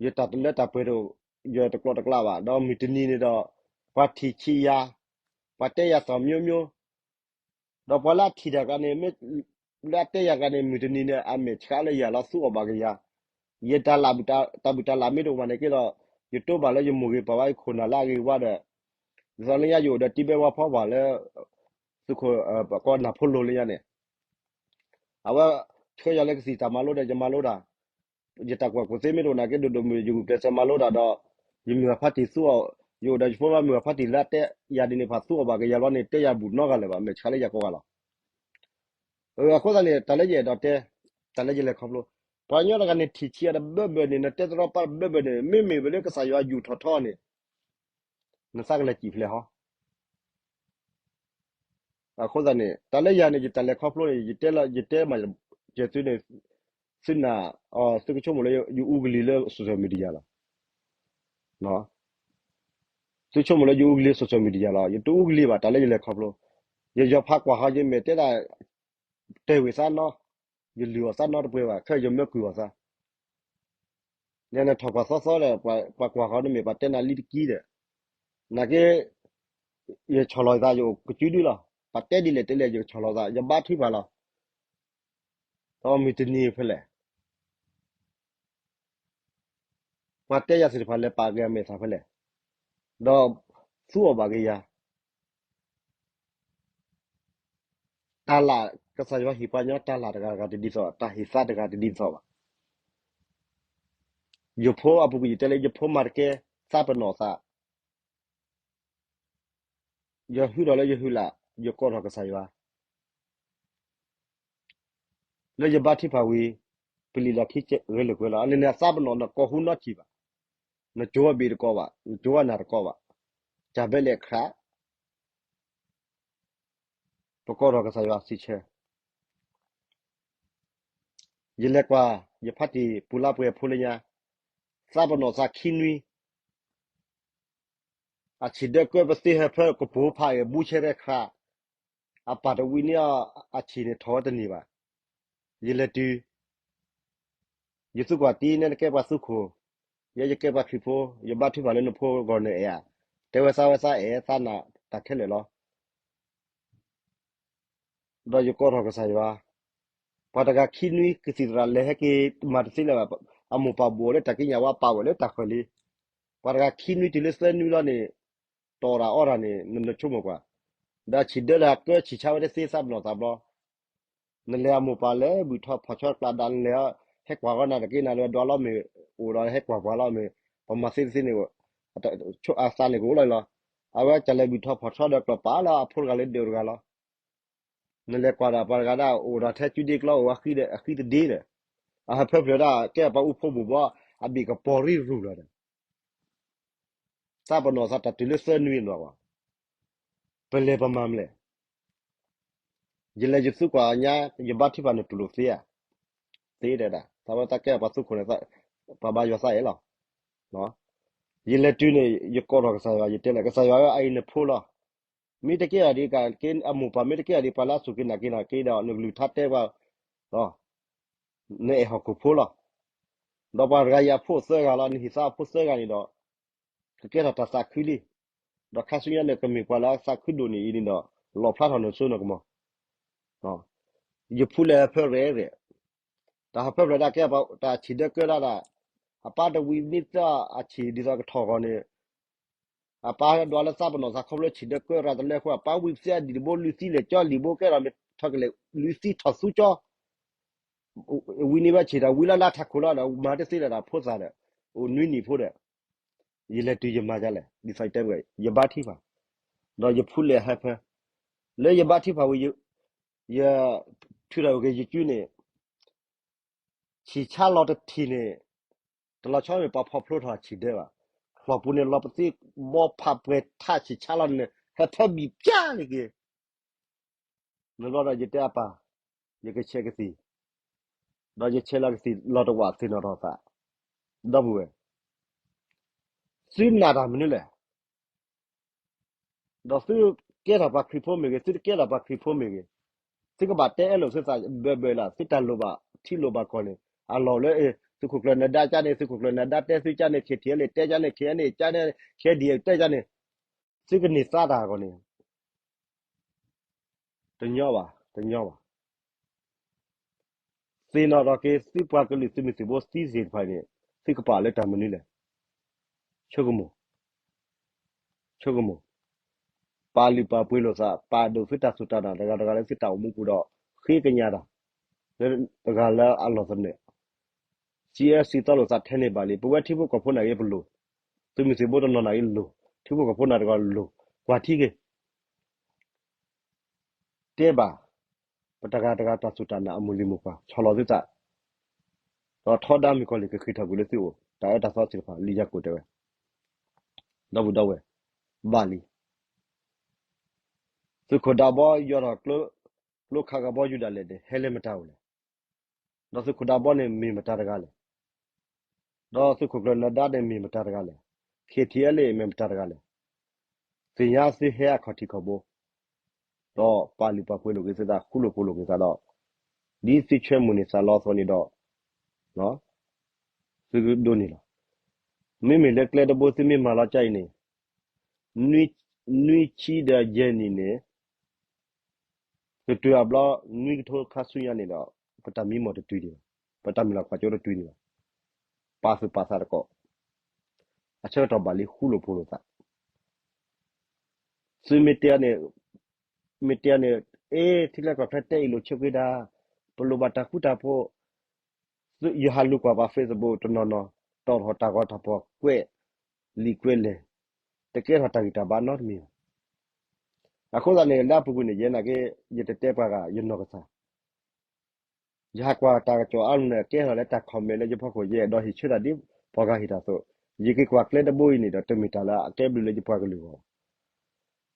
ယတၢ်တလၢတၢ်ပှဲၤတအိၣ် ယတကျီတကျါဘၣ် ဒီးမုၢ်တနံၤန့ၣ်ဒီး ပှၤထံၣ်ဆံးယၤ ပှၤတဲယၤသီမျိုးမျိုး ဒီးပှၤလၢအထံၣ်တၢ်ဂၤန့ၣ် လၢအတဲယၤဂၤန့ၣ် မုၢ်တနံၤန့ၣ် အမဲာ်ဆှးလၢယၤလီၤ သူအီၣ်ဘၣ်ကယၤ ယတၢ်လၢ တၢ်ဘူၣ်တၢ်လၢ်မ့ၢ်တအိၣ်ဘၣ်န့ၣ်က့ဒီး ယတိဘၣ်လၢယမိၢ်ဂ့ၤပၢ်ဝါ ယခိၣ်နၢ်လၢအဂ့ၤဝါဒီး ဒ်သိးလၢညါယအိၣ်ဒီးတံဘဲဝါဖီဘၣ်လၢ သုးခိၣ် ပကိးနၢ်ဖိလိၤလၢညါန့ၣ် အဝဲဆှၢယၤလၢကသံၣ်တၢ်မၤလိဒီး ယမၤလိတၢ် ယတၢ်ကွၢ်ကူၣ်သ့မ့ၢ်တအိၣ်နာ်က့ ဒိၣ်ဒိၣ်မုၢ်ယဂုာ်ကျဲးစၢးမၤလိတၢ်ဒီး ယမုၢ်အဖါတံၢ်သူအီၣ် ယအိၣ်ဒီးယဖိမါမုၢ်အဖါတံၢ်လၢအတဲယၤဒ်န့ၣ် ပှၤသူအီၣ်ဘၣ်ကယၤလီၤန့ၣ် တဲယၤဘူၣ်နီတဂၤလၢၤဘၣ် မဲာ်ဆှးလၢယၤကိးဂၤလီၤ. အဃိသတးန့ၣ် တၢ်လၢယအဲၣ်ဒိးတဲ တၢ်လၢယလဲၤခီဖျိ ပှၤကညီတဂၤန့ၣ် ထံၣ်ဆံးအီၤတဘၢဘၢန့ၣ် နတဲတရီပၢ်တဘၢဘၢန့ၣ် မ့မ့ၢ်ဝဲလၢကစၢ်ယွၤယူၢ်ထီၣ်ထီန့ၣ် နသးကလဲၤစံၣ်ဖျဲးဟီ အဃိသတးန့ၣ် တၢ်လၢယၤန့ၣ် ယတၢ်လဲၤခီဖျိန့ၣ် ယတဲမး ကဲသုန့ၣ် သုနာ် သုကဆိကမိၣ်လၢယအူကလံၤလၢ social media လီၤ. သုဆိကမိၣ်လၢယအူကလံၤလၢ social media လီၤ. ယတအူကလံၤဘၣ် တၢ်လၢယလဲၤခီဖျိ ယယီၤဖးကွၢ်ဃီ ယမ့ၢ်တဲဒၣ် တဲဝံၤသးနီ ယလုၢ်အီၣ်သးနီတပှဲၤဘၣ် ခဲအံၤယမၢကွံာ်အီၤသး ယနထီၣ်ကွၢ်သီသီဒီး ပှၤကွၢ်ဃီ နမ့ၢ်ပှၤတဲနၤလံတကံဒီး နာ်က့ ယဆီၣ်လီၤယသး ယအိၣ်ကစုဒုလီၤ. ပှၤတဲဒ်လဲၣ်တဲလဲၣ် ယကဆီၣ်လီၤသး ယဘါထုကဖၣ်လီၤ. ဒီးမုၢ်တနံၤဖဲလဲၣ် ပှၤတဲယၤသ့ၣ်တဖၣ်လဲၤပာ်က့ၤအမဲာ်သၣ်ဖဲလဲၣ်, ဒီးသူအီၣ်ဘၣ်က့ၤယၤ တၢ်လၢ် ကစၢ်ယွၤဟ့ၣ်ပှၤညီ တၢ်လၢ်တဂၤတဂၤတဒ်သိး တၢ်ဟ့ၣ်သါတဂၤတဒ်သိးဘၣ်. ယဖိအပူၤကွံာ်ယတဲလၢ ယဖိမၤတကဲ သးပနီၣ်သး ယဟုဒီးလၢယဟုလၢ် ယကိးထီၣ်ကစၢ်ယွၤ လၢယဘါထုကဖၣ်ဝံၤ ပလံာ်လီၢ်ခံဂဲၤလိာ်ကွဲလီၤ. အန့ၣ်န့ၣ် အသးပနီၣ်နကိးဟူနီထံၣ်ဘၣ်, နကိးအဘ့ၣ်တကိးဘၣ်, နကိးအနၢ်တကိးဘၣ်, တၢ်ဘဲလဲၣ်ခရး ပကိးထီၣ်ကစၢ်ယွၤစံးဆၢ, ယလဲၤကွၢ် ယဖါတံၢ်ပူၤလါပှဲၤဖိလၢညါ, သးပနီၣ်သးခံနွံ, အဆံၣ်ဒၢကၢပသ့ဟဲဖၢကပိာ်ဖးအံၤ ဘူးဆဲရဲခရး, အပၢ်တဝံၤန့ၣ် အဆံၣ်န့ၣ်ထီၣ်ဝဲတန့ၢ်ဘၣ်. ယလဲၤတုၤ ယသူကွၢ်တံၤန့ၣ် နကဲပှၤသူခိၣ်, ယဲယကဲပှၤခရံာ်ဖိ, ယဘါထုကဖၣ်လၢနဖိဂီၢ်နအဲၣ်ဧါ, တဲဝဲသးဝဲသးအဲၣ်သးနာ်တၢ်ခဲလၢာ်လီၤ. ဒီးယကိးထီၣ်ကစၢ်ယွၤ, ပှၤတဂၤခံနွံကသံၣ်သရၣ်လဲၤဟဲက့ၤမၤတသ့လၢၤဘၣ်, အမိၢ်ပၢ်ဘူးအီၤလၢတၢ်ကံးညာ်ဝါ ပာ်ဝဲလၢတၢ်ဃၢၤလံ. ပှၤတဂၤခံနွံတုၤလၢသၢနွံလီၤန့ၣ်, တီၢ်တၢ်အီတၢ်န့ၣ် နဆိကမိၣ်ကွၢ်, ဒီးဆံၣ်ဒၢဒီးကၢဆံၣ်ဆါဝဲတသ့သးပနီၣ်သးဘျီ နလဲၤအမိၢ်ပၢ်လဲၤဘုၣ်ထီၣ်ဖီၣ်ဆီတကျါဒါ နလဲၤဟဲကွၢ်ဃီနၤတက့ၢ် နၤလၢဒွးလီၤမ့ၢ်အိၣ်ဒီးဟဲကွၢ်ပှၤလီၤမ့ၢ် ပမၤသ့တသ့န့ၣ်, အသးန့ၣ်ကအိၣ်လီၤလီၤ. အဝဲကလဲၤဘုၣ်ထီၣ်ဖီၣ်ဆီဒီးကျီၢ်ပာ်လၢအဖိတဂၤလၢဒၢးတဂၤလီၤ. နလဲၤကွၢ်ဒီးပှၤတဂၤဒၣ်အိၣ်ဒီးထဲကုဒ့ကျီအိၣ်အဃံတဒ့ဒီး, အဟၢဖၢဖျၢၣ်ဒၣ်ကဲပှၤအူဖိဘူးဘီ အဘ့ၣ်ကပီၤရံၣ်ရူၢ်လီၤဒီး သးပနီၣ်သးတၢ်တုၤလၢသၢနွံနီၤ, ပလဲၤပမၤမလဲၣ်. ယလဲၤယသူကွၢ်ညါ ယဘါထုကဖၣ်န့ၣ်တူၢ်လိာ်သ့ဧါ, သ့ဒၣ်ဒၣ်, သးဝဲတၢ်ကဲပှၤသူခိၣ်န့ၣ် ပှၤဘါယွၤသးအဲၣ်လီၤ. ယလဲၤတုၤန့ၣ် ယကိးထီၣ်ကစၢ်ယွၤ ယတဲလၢ ကစၢ်ယွၤဧၢ အအံၤနဖိလီၤ. မ့ၢ်တကဲအီၤဒ်က အမိၢ်ပၢ်မ့ၢ်တကဲအီၤဒ် ပှၤလၢအစူၢ်က့ၤနာ်က့ၤနၤက့ၤဒီး နကလုၢ်ကထါတဲပှၤ နအဲၣ်ဟီၣ်ခိၣ်ဖိလီၤ. ဒီးပှၤတဂၤအံၤအဖိသၢဂၤလီၤ, နဟံၣ်သးအဖိသၢဂၤန့ၣ်ဒီး ကကဲထီၣ်တၢ်သးခုလံ. ဒီးခါဆူညါန့ၣ် ကမ့ၢ်ပှၤလၢအသးခုဒိၣ်န့ၢ်အံၤန့ၣ်ဒီး လီၣ်ဖျါထီၣ်နစိနကမီၤ. ယဖူလဲၣ်ဟၢဖၢရဲၣ်ရဲၣ်, တၢ်ဟၢဖၢဖျၢၣ်ဒၣ်ကဲပှၤတၢ်ဆံၣ်ဒၢကၢလၢဒၣ်, အပၢ်တဝံၤမ့ၢ်သၢအဆံၣ်ဒ်သိးကထီၣ်ဂီၤန့ၣ် အပၢ်ဒွးလၢသးပနီၣ်သးခီဖျိဆံၣ်ဒၢကၢရၤတလၢအဃိ အပၢ်ဝံၤသ့အဒံၣ်တဘိ လုၢ်သံလဲၣ်ကၠီလံာ်ဘိကဲဒီး မ့ၢ်ထီၣ်ကလဲာ် လုၢ်သံထီၣ်သူကၠီ, ဝံၤန့ၢ်ဝဲဆံၣ်တၢ်ဝံၤလၢလါထးခိၣ်လီၤဒီး မၤတသ့လၢၤတၢ်ဖိသၣ်ဒီး အိၣ်နွံနံၣ်ဖိဒီး ယလဲၤတုၤယမၤဒ်လဲၣ် ဒ်သိးတဲဝဲ ယဘါထုကဖၣ်, ဒီးယဖူလဲၣ်ဟၢဖၢ, လၢယဘါထုကဖၣ်ဝံၤ ယ ထုးထီၣ်က့ၤယစုန့ၣ် ဆံၣ်ဆါလီၤတထံၣ်န့ၣ် တလီၤဆီမ့ၢ်ပှၤဖီၣ်ဖျိထီၣ်ဆံၣ်ဒၢဘၣ်. ချီၣ်ပူၤန့ၣ်လီၤပသ့ဘီဖးပှဲၤထးဆံၣ်ဆါလီၤန့ၣ် ဟၢဖၢဘံၣ်ပျါလံက့ၤ နဘျီဒီးယတဲအပၢ်, ယကဆဲးကသံၣ်, ဒီးယဆဲးလီၤကသံၣ်လီၤတဝာ်သ့ၣ်နီၣ်ထီၣ်သး, ဒီပုၢ်ဝဲၢ်, သုနာ်တၢ်မနုၤလဲၣ်. ဒီးသုကဲထီၣ်ပှၤခရံာ်ဖိမ့ၢ်ဂ့ၤ, သုတကဲထီၣ်ပှၤခရံာ်ဖိမ့ၢ်ဂ့ၤ, သုကဘၣ်တဲအဲၣ်လိာ်သုသးဘၢဘၢလၢ သုတၢ်လိၣ်ဘၣ်ထံလိၣ်ဘၣ်ကီၢ်န့ၣ် အလီၢ်လၢ သုးခိၣ်ကျၢၢ်နဒါကန့ၣ် သုးခိၣ်ကျၢၢ်နဒါတဲသုကန့ၣ် ခ့ထံၣ်အဲလ့ၣ်တဲကန့ၣ် ခ့အဲန့ၣ်ကန့ၣ် ခ့ဒံၣ်တဲကန့ၣ် သုကန့ၢ်သါတၢ်အဂီၢ်န့ၣ် တညီဘၣ်, တညီဘၣ်. သ့ၣ်နီၣ်ထီၣ်က့ၤသုပှၤကလုာ်သုးမုၢ်သံၣ်ဘိသံသ့ၣ်တဖၣ်န့ၣ် သုကပာ်လၢတၢ်မနုၤလဲၣ်. ဆိကမိၣ်, ဆိကမိၣ်, ပာ်လုၢ်ပာ်ပှ့ၤလိာ်သး ပာ်ဒိၣ်သုတၢ်စူၢ်တၢ်နာ်တဂၤတဂၤလၢသုတၢ်အိၣ်မူပူၤဒီး ဃ့ကညးတၢ် လၢတဂၤလၢအလီၢ်သနၢၣ် စံးအဲၣ်စံးသီလိာ်သးထဲန့ၣ်ဘၣ်လံ. ပဝဲထံဖိကီၢ်ဖိနာ်က့ပလိၤ, သုးမုၢ်သံၣ်ဘိတနီၤနာ်က့လိၤ, ထံဖိကီၢ်ဖိနာ်တဂၤလိၤ, ကွၢ်ထံက့ၤ တဲဘၣ် ပတဂၤတဂၤတၢ်စူၢ်တၢ်နာ်အမုၢ်လံၤမုၢ်ပှၢ် ဆီၣ်လီၤသုသး, ဒီးထီဒါမုၣ်ကီၤလံၢ်ကဃ့ၢ်ထီၣ်ကွံာ်လၢသုအိၣ် တၢ်အၢတၢ်သီသ့ၣ်တဖၣ် လံာ်ယၤကိာ်တဲဝဲ, ဒီပုၢ်ဒီဝဲၢ်, ဘၣ်လံ. သုးခိၣ်ဒးဘီယီၤထီၣ်ကျိခးကဘီယူၤဒၣ်လဲာ်န့ၣ် ဟဲလၢမတၤအိၣ်လဲၣ်. ဒီးသုးခိၣ်ဒးဘီန့ၣ်မ့ၢ်မတၤတဂၤလဲၣ်. ဒီးသုးခိၣ်ကျၢၢ်နဒါန့ၣ်မ့ၢ်မတၤတဂၤလဲၣ်. ခ့ထံၣ်အဲလ့ၣ်မ့ၢ်မတၤတဂၤလဲၣ်. သ့ၣ်ညါသုဟဲအခီၣ်ထံးခီၣ်ဘိ ဒီးပာ်လုၢ်ပာ်ပှ့ၤလိာ်က့ၤသုသး ဃူလိာ်ဖိးလိာ်က့ၤသးဒီး ဒ်သုဆွဲမုၢ်န့ၢ်သးလီအသိးန့ၣ်ဒီး သုဒိးန့ၢ်လီၤ. မ့မ့ၢ်လၢကျဲတဘိသုမ့ၢ်မၤလီၤကၢ်အံၤန့ၣ် နွံဆံဒီးယဲၢ်နံၣ်န့ၣ် ကတုၤအဘျီ နွံကထိခါဆူညါန့ၣ်ဒီး ပတၢ်မံမီၢ်တတုၤဒံးဘၣ်, ပတၢ်မုၢ်လၢ်ကွၢ်စိတတုၤဒံးဘၣ်. ပာ်သူၣ်ပာ်သးတက့ၢ်. အဆၢကတီၢ်ဘၣ်လံ ဃူလိာ်ဖိးလိာ်သး သုမ့ၢ်တဲန့ၣ်, မ့ၢ်တဲန့ၣ်, အ့ ထံလၢကီၢ်ချၢတဲအံၤလိာ်ဆိးက့ဒါ, ပလိၣ်ဘၣ်တၢ်ဃူတၢ်ဖိး, ယဟးလူၤကွၢ်ပှၤ Facebook တနီၤနီၤ, တီၣ်ထီၣ်တၢ်ဂီၤတၢ်ဖီၣ်ကွဲး, လံာ်ကွဲးလဲၢ်, တကဲထီၣ်တၢ်ဂံၢ်တၢ်ဘါနီတမံၤဘၣ်. အဃိသတးန့ၣ် လၢအပူၤကွံာ်န့ၣ် ယဲနာ်က့ ယတတဲပှၤဂၤ ယနီၢ်ကစၢ် ယဟးကွၢ်တၢ်ကစီၣ်အါန့ၣ် ကဲထီၣ်လၢတၢ် comment လၢယဖီခိၣ် ယအဲၣ်ဒိးဟ့ၣ်ဆၢတၢ်ဒ်ပှၤဂၤဟ့ၣ်တၢ်အသိး, ယက့ၤကွၢ်ကျဲတဘိအံၤန့ၣ်ဒီး တမ့ၢ်တၢ်လၢအကဲဘျုးလၢယပှၤကလုာ်အဂီၢ်ဘၣ်.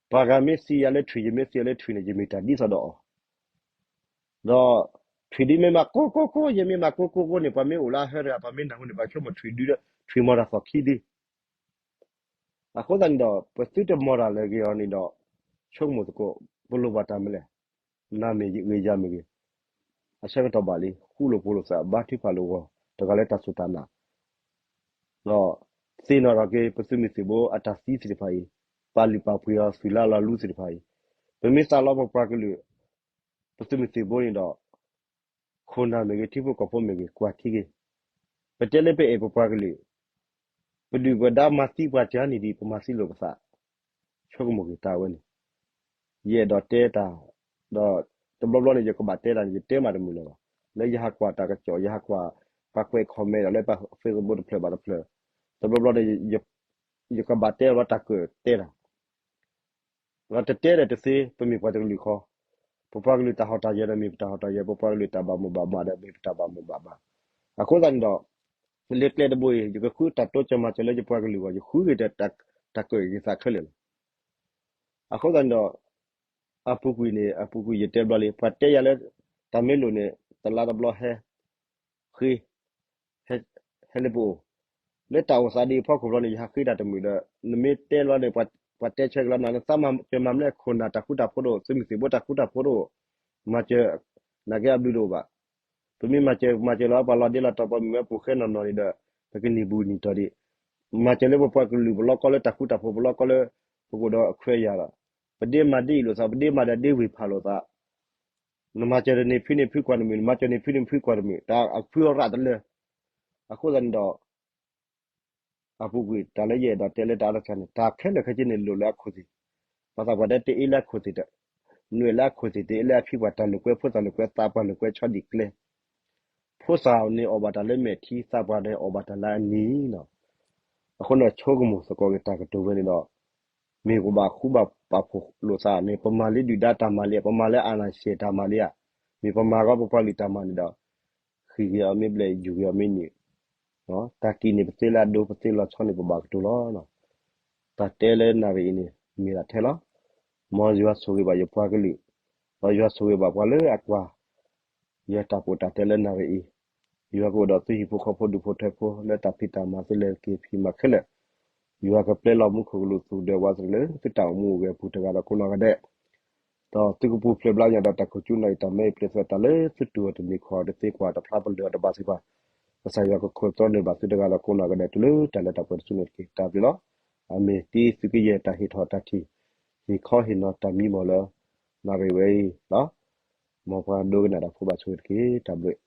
ပှၤဂၤမ့ၢ်သံယၤလၢထွံၣ် ယမ့ၢ်သံယၤလၢထွံၣ်န့ၣ် ယမ့ၢ်တၢ်ဒ်သိးဒီးအီၤ, ဒီးထွံၣ်ဒ်မ့ၢ်မၤကိၢ်ကိၢ်ကိၢ် ယမ့ၢ်မၤကိၢ်ကိၢ်ကိၢ်န့ၣ် ပှၤမ့ၢ်အိၣ်လၢအဟၢတဂၤ ပှၤမ့ၢ်နၢ်ဟူန့ၣ် ပှၤဆိကမိၣ်ထွံၣ်ဒု ထွံၣ်မီၤတၢ်သီၣ်ခံဒု အဃိသတးန့ၣ်ဒီး ပသုတမီၢ်တၢ်လၢအဂ့ၤအီၤန့ၣ်ဒီး ဆိကမိၣ်သကိး ပလိၣ်ဘၣ်တၢ်မနုၤလဲၣ်, နၤမ့ၢ်ဂ့ၤယၤမ့ၢ်ဂ့ၤ, အဆၢကတီၢ်ဘၣ်လံ ဃူလိာ်ဖိးလိာ်သး ဘါထုကဖၣ်လိာ်ဂီၤ တဂၤလၢတၢ်စူၢ်တၢ်နာ်, ဒီးသ့ၣ်နီၣ်ထီၣ်က့ၤ ပသုးမုၢ်သံၣ်ဘိအတၢ်သံသ့ၣ်တဖၣ်အံၤ, ပာ်လုၢ်ပာ်ပှ့ၤအီၤ သုၣ်လါလီၤလူသ့ၣ်တဖၣ်အံၤ, ပမ့ၢ်သးလီပပှၤကလုာ် ပသုးမုၢ်သံၣ်ဘိန့ၣ်ဒီး ခိၣ်နၢ်မ့ၢ်ဂ့ၤ ထံဖိကီၢ်ဖိမ့ၢ်ဂ့ၤ ကွၢ်ထံဂ့ၤ, ပတဲလၢပအဲၣ်ပပှၤကလုာ်, ပဒုၣ်ပဒါမၤသံပှၤတဂၤန့ၣ်ဒ် ပမၤသံလိာ်ပသး, ဆိကမိၣ်က့ၤတၢ်ဝဲန့ၣ်, ယအဲၣ်ဒိးတဲတၢ်, ဒီးတဘျီဘျီန့ၣ် ယကဘၣ်တဲတၢ်န့ၣ် ယတဲမးတမုာ်လၢၤဘၣ်, လၢယဟးကွၢ်တၢ်ကစီၣ် ယဟးကွၢ် ပှၤကွဲး comment ဒီးလၢပ Facebook တဖျၢၣ်ဘၣ်တဖျၢၣ်, တဘျီဘျီန့ၣ် ယကဘၣ်တဲလီၤတၢ်ကၢၣ်တဲတၢ် ဒီးတတဲဒီးတသ့ ပမ့ၢ်ပှၤတကလုာ်ဃီ, ပပှၤကလုာ်တၢ်ဟီၣ်တၢ်ယၢၤဒီးမ့ၢ်ပတၢ်ဟီၣ်တၢ်ယၢၤ, ပပှၤကလုာ်တၢ်ဘၣ်မိၣ်ဘၣ်မးဒီးမ့ၢ်ပတၢ်ဘၣ်မိၣ်ဘၣ်မး, အဃိသတးန့ၣ်ဒီး လၢကျဲတဘိအံၤ ယကဃုတၢ်တိစၢၤမၤစၢၤလၢယပှၤကလုာ်အဂီၢ်, ယဃုက့ၤဒီးတၢ် တၢ်ကၢၣ်က့ၤသးခဲလၢာ်လီၤ. အဃိသတးန့ၣ်ဒီး အပူၤကွံာ်န့ၣ် အပူၤကွံာ်ယတဲဘျီလံ ပှၤတဲယၤလၢ တၢ်မ့ၢ်လိာ်န့ၣ် တလါတဘျီဟဲ ဃ့ ဟဲလၢပအိၣ်, လၢတၢ်အိၣ်သးဒ်အံၤအဖီခိၣ်ဘျီန့ၣ် ယဟးဃ့တၢ်တမုာ်ဒီး နမ့ၢ်တဲလီၤန့ၣ် ပှၤတဲဆၢက့ၤလီၤနၤ နသးမၤစၢၤမၤမနုၤအခိၣ်နၢ်တၢ်ဃူတၢ်ဖိးတအိၣ် သုးမုၢ်သံၣ်ဘိတၢ်ဃူတၢ်ဖိးတအိၣ်, မၤစၢၤ နာ်က့အဘျုးတအိၣ်ဘၣ်. ပမ့ၢ်မၤစၢၤ မၤစၢၤလီၤပှၤလီၤဒ့လီၤတီၤ ပှၤမုၢ်မ့ၢ်ပူၤဃဲနီၢ်နီၢ်န့ၣ်ဒီး ပကနံၤဘူးနံၤတီၤဒံး, မၤစၢၤလၢပပှၤကလုာ် ပလီၢ်ကီၢ်လၢတၢ်ဃူတၢ်ဖိး ပလီၢ်ကီၢ်လၢ ပကအိၣ်ဒီးအခွဲးယာ်ဒီး ပဒ့မၤဒ့အံၤလိာ်သး ပဒ့မၤဒီးဒ့ဝ့ၤဖးလိာ်သး နမၤစၢၤတန့ၢ်ဖုန့ၢ်ဖုကွၢ်တမုာ် နမၤစၢၤန့ၢ်ဖုန့ၢ်ဖုကွၢ်တမုာ် တၢ်အဖုအရၣ်တလၢ. အဃိသတးန့ၣ်ဒီး အပူၤကွံာ် တၢ်လၢယအဲၣ်ဒိးတဲလၢတၢ်အါတခါန့ၣ် တၢ်ခဲလၢာ်ခဲဆ့န့ၣ်လိၣ်လၢအခိၣ်သ့ၣ်, ပှၤသးပှၢ်တဲတအ့လၢအခိၣ်သ့ၣ်ဒီး နွဲၣ်လၢအခိၣ်သ့ၣ် တအ့လၢအဖံပှၤ တၢ်လိာ်ကွဲဖိသၣ်လိာ်ကွဲသးပှၢ်လိာ်ကွဲဆီဒံၣ်ကျဲ ဖိသၣ်န့ၣ်အီၣ်ဘၣ်တၢ်လၢမဲာ်ထံ သးပှၢ်န့ၣ်အီၣ်ဘၣ်တၢ်လၢအနံၤလီၤ. အဃိန့ၣ် ဆိကမိၣ်သကိးက့ၤတၢ်ကတိၤဝဲန့ၣ်ဒီး မ့ၢ်ပဘၣ်ဃူဘၣ်ပာ်ဖှိၣ်လိာ်သးန့ၣ် ပမၤလၢဒုၣ်ဒါတၢ်မၤလံ ပမၤလၢအနၢ်ရှဲတၢ်မၤလံဧါ, မ့ၢ်ပမၤဃီပပှၤကလုာ်တၢ်မၤန့ၣ်ဒီး ဃ့ၢ်ဂ့ၤအီၤမ့ၢ်ဘျဲၣ် ယူၤဂ့ၤအီၤမ့ၢ်နံၤ, တၢ်ကံၣ်န့ၣ်ပသ့လၢအဒိ ပသ့လီၤဆီန့ၣ် ပဘၣ်ကတိၤလီၤ. တၢ်တဲလၢနၣ်ရံၣ်အံၤန့ၣ် မ့ၢ်ဒၣ်ထဲလီၤ. မ်ယွၤဆိၣ်ဂ့ၤဘၣ်ယပှၤကလုာ်, ဒီးယွၤဆိၣ်ဂ့ၤဘၣ်ပှၤလၢအကွၢ် ယတၢ်ပီးတၢ်တဲလၢနၣ်ရံၣ်အံၤ, ယွၤကအိၣ်ဒီးသုဟံၣ်ဖိဃီဖိဒူၣ်ဖိထၢဖိ လၢတၢ်ဖံးတၢ်မၤသုလဲၤက့ၤဖံးမၤခဲလၢာ်, ယွၤကပျဲလီၤမူခိၣ်ကလူးသူၣ်ဒဲးဝးတရံးလၢသုတၢ်အိၣ်မူအိၣ်ဂဲၤအပူၤတဂၤဒီးကိးနီၢ်ဂၤဒဲး, ဒီးသုကပူၤဖျဲးဘျါညါဒီးတၢ်ခိၣ်ကၠူနၣ်ရံၣ်တၢ်မဲအံၤ ပျဲသုတၢ်လၢသုတူၢ်အီၤတန့ၢ်ခီၣ်အီၤတသ့ကွၢ်တဖျါပလၢၢ်အီၤတဘၣ်သ့ၣ်တဖၣ်, ကစၢ်ယွၤကခိၣ်သီန့ၢ်ဘၣ်သုတဂၤဒီးကိးနီၢ်ဂၤဒဲး တုၤလၢတၢ်လၢတၢ်ပှဲၤတစုန့ၣ်တက့ၢ်. တၢ်ဘျုးလီၤ. အမ့ၢ်တံသုကယဲၢ်တၢ်ဟ့ၣ်ထီၣ်တၢ်ထံၣ် ဟ့ၣ်ခီဟ့ၣ်နီၤတၢ်မံမီၢ်လၢ နၣ်ရံၣ်ဝဲအံၤလီၤ. မ်ပှၤဒိကနၣ်တၢ်ဖိဘၣ်ဆိၣ်ဂ့ၤတက့ၢ်. တၢ်ဘျုး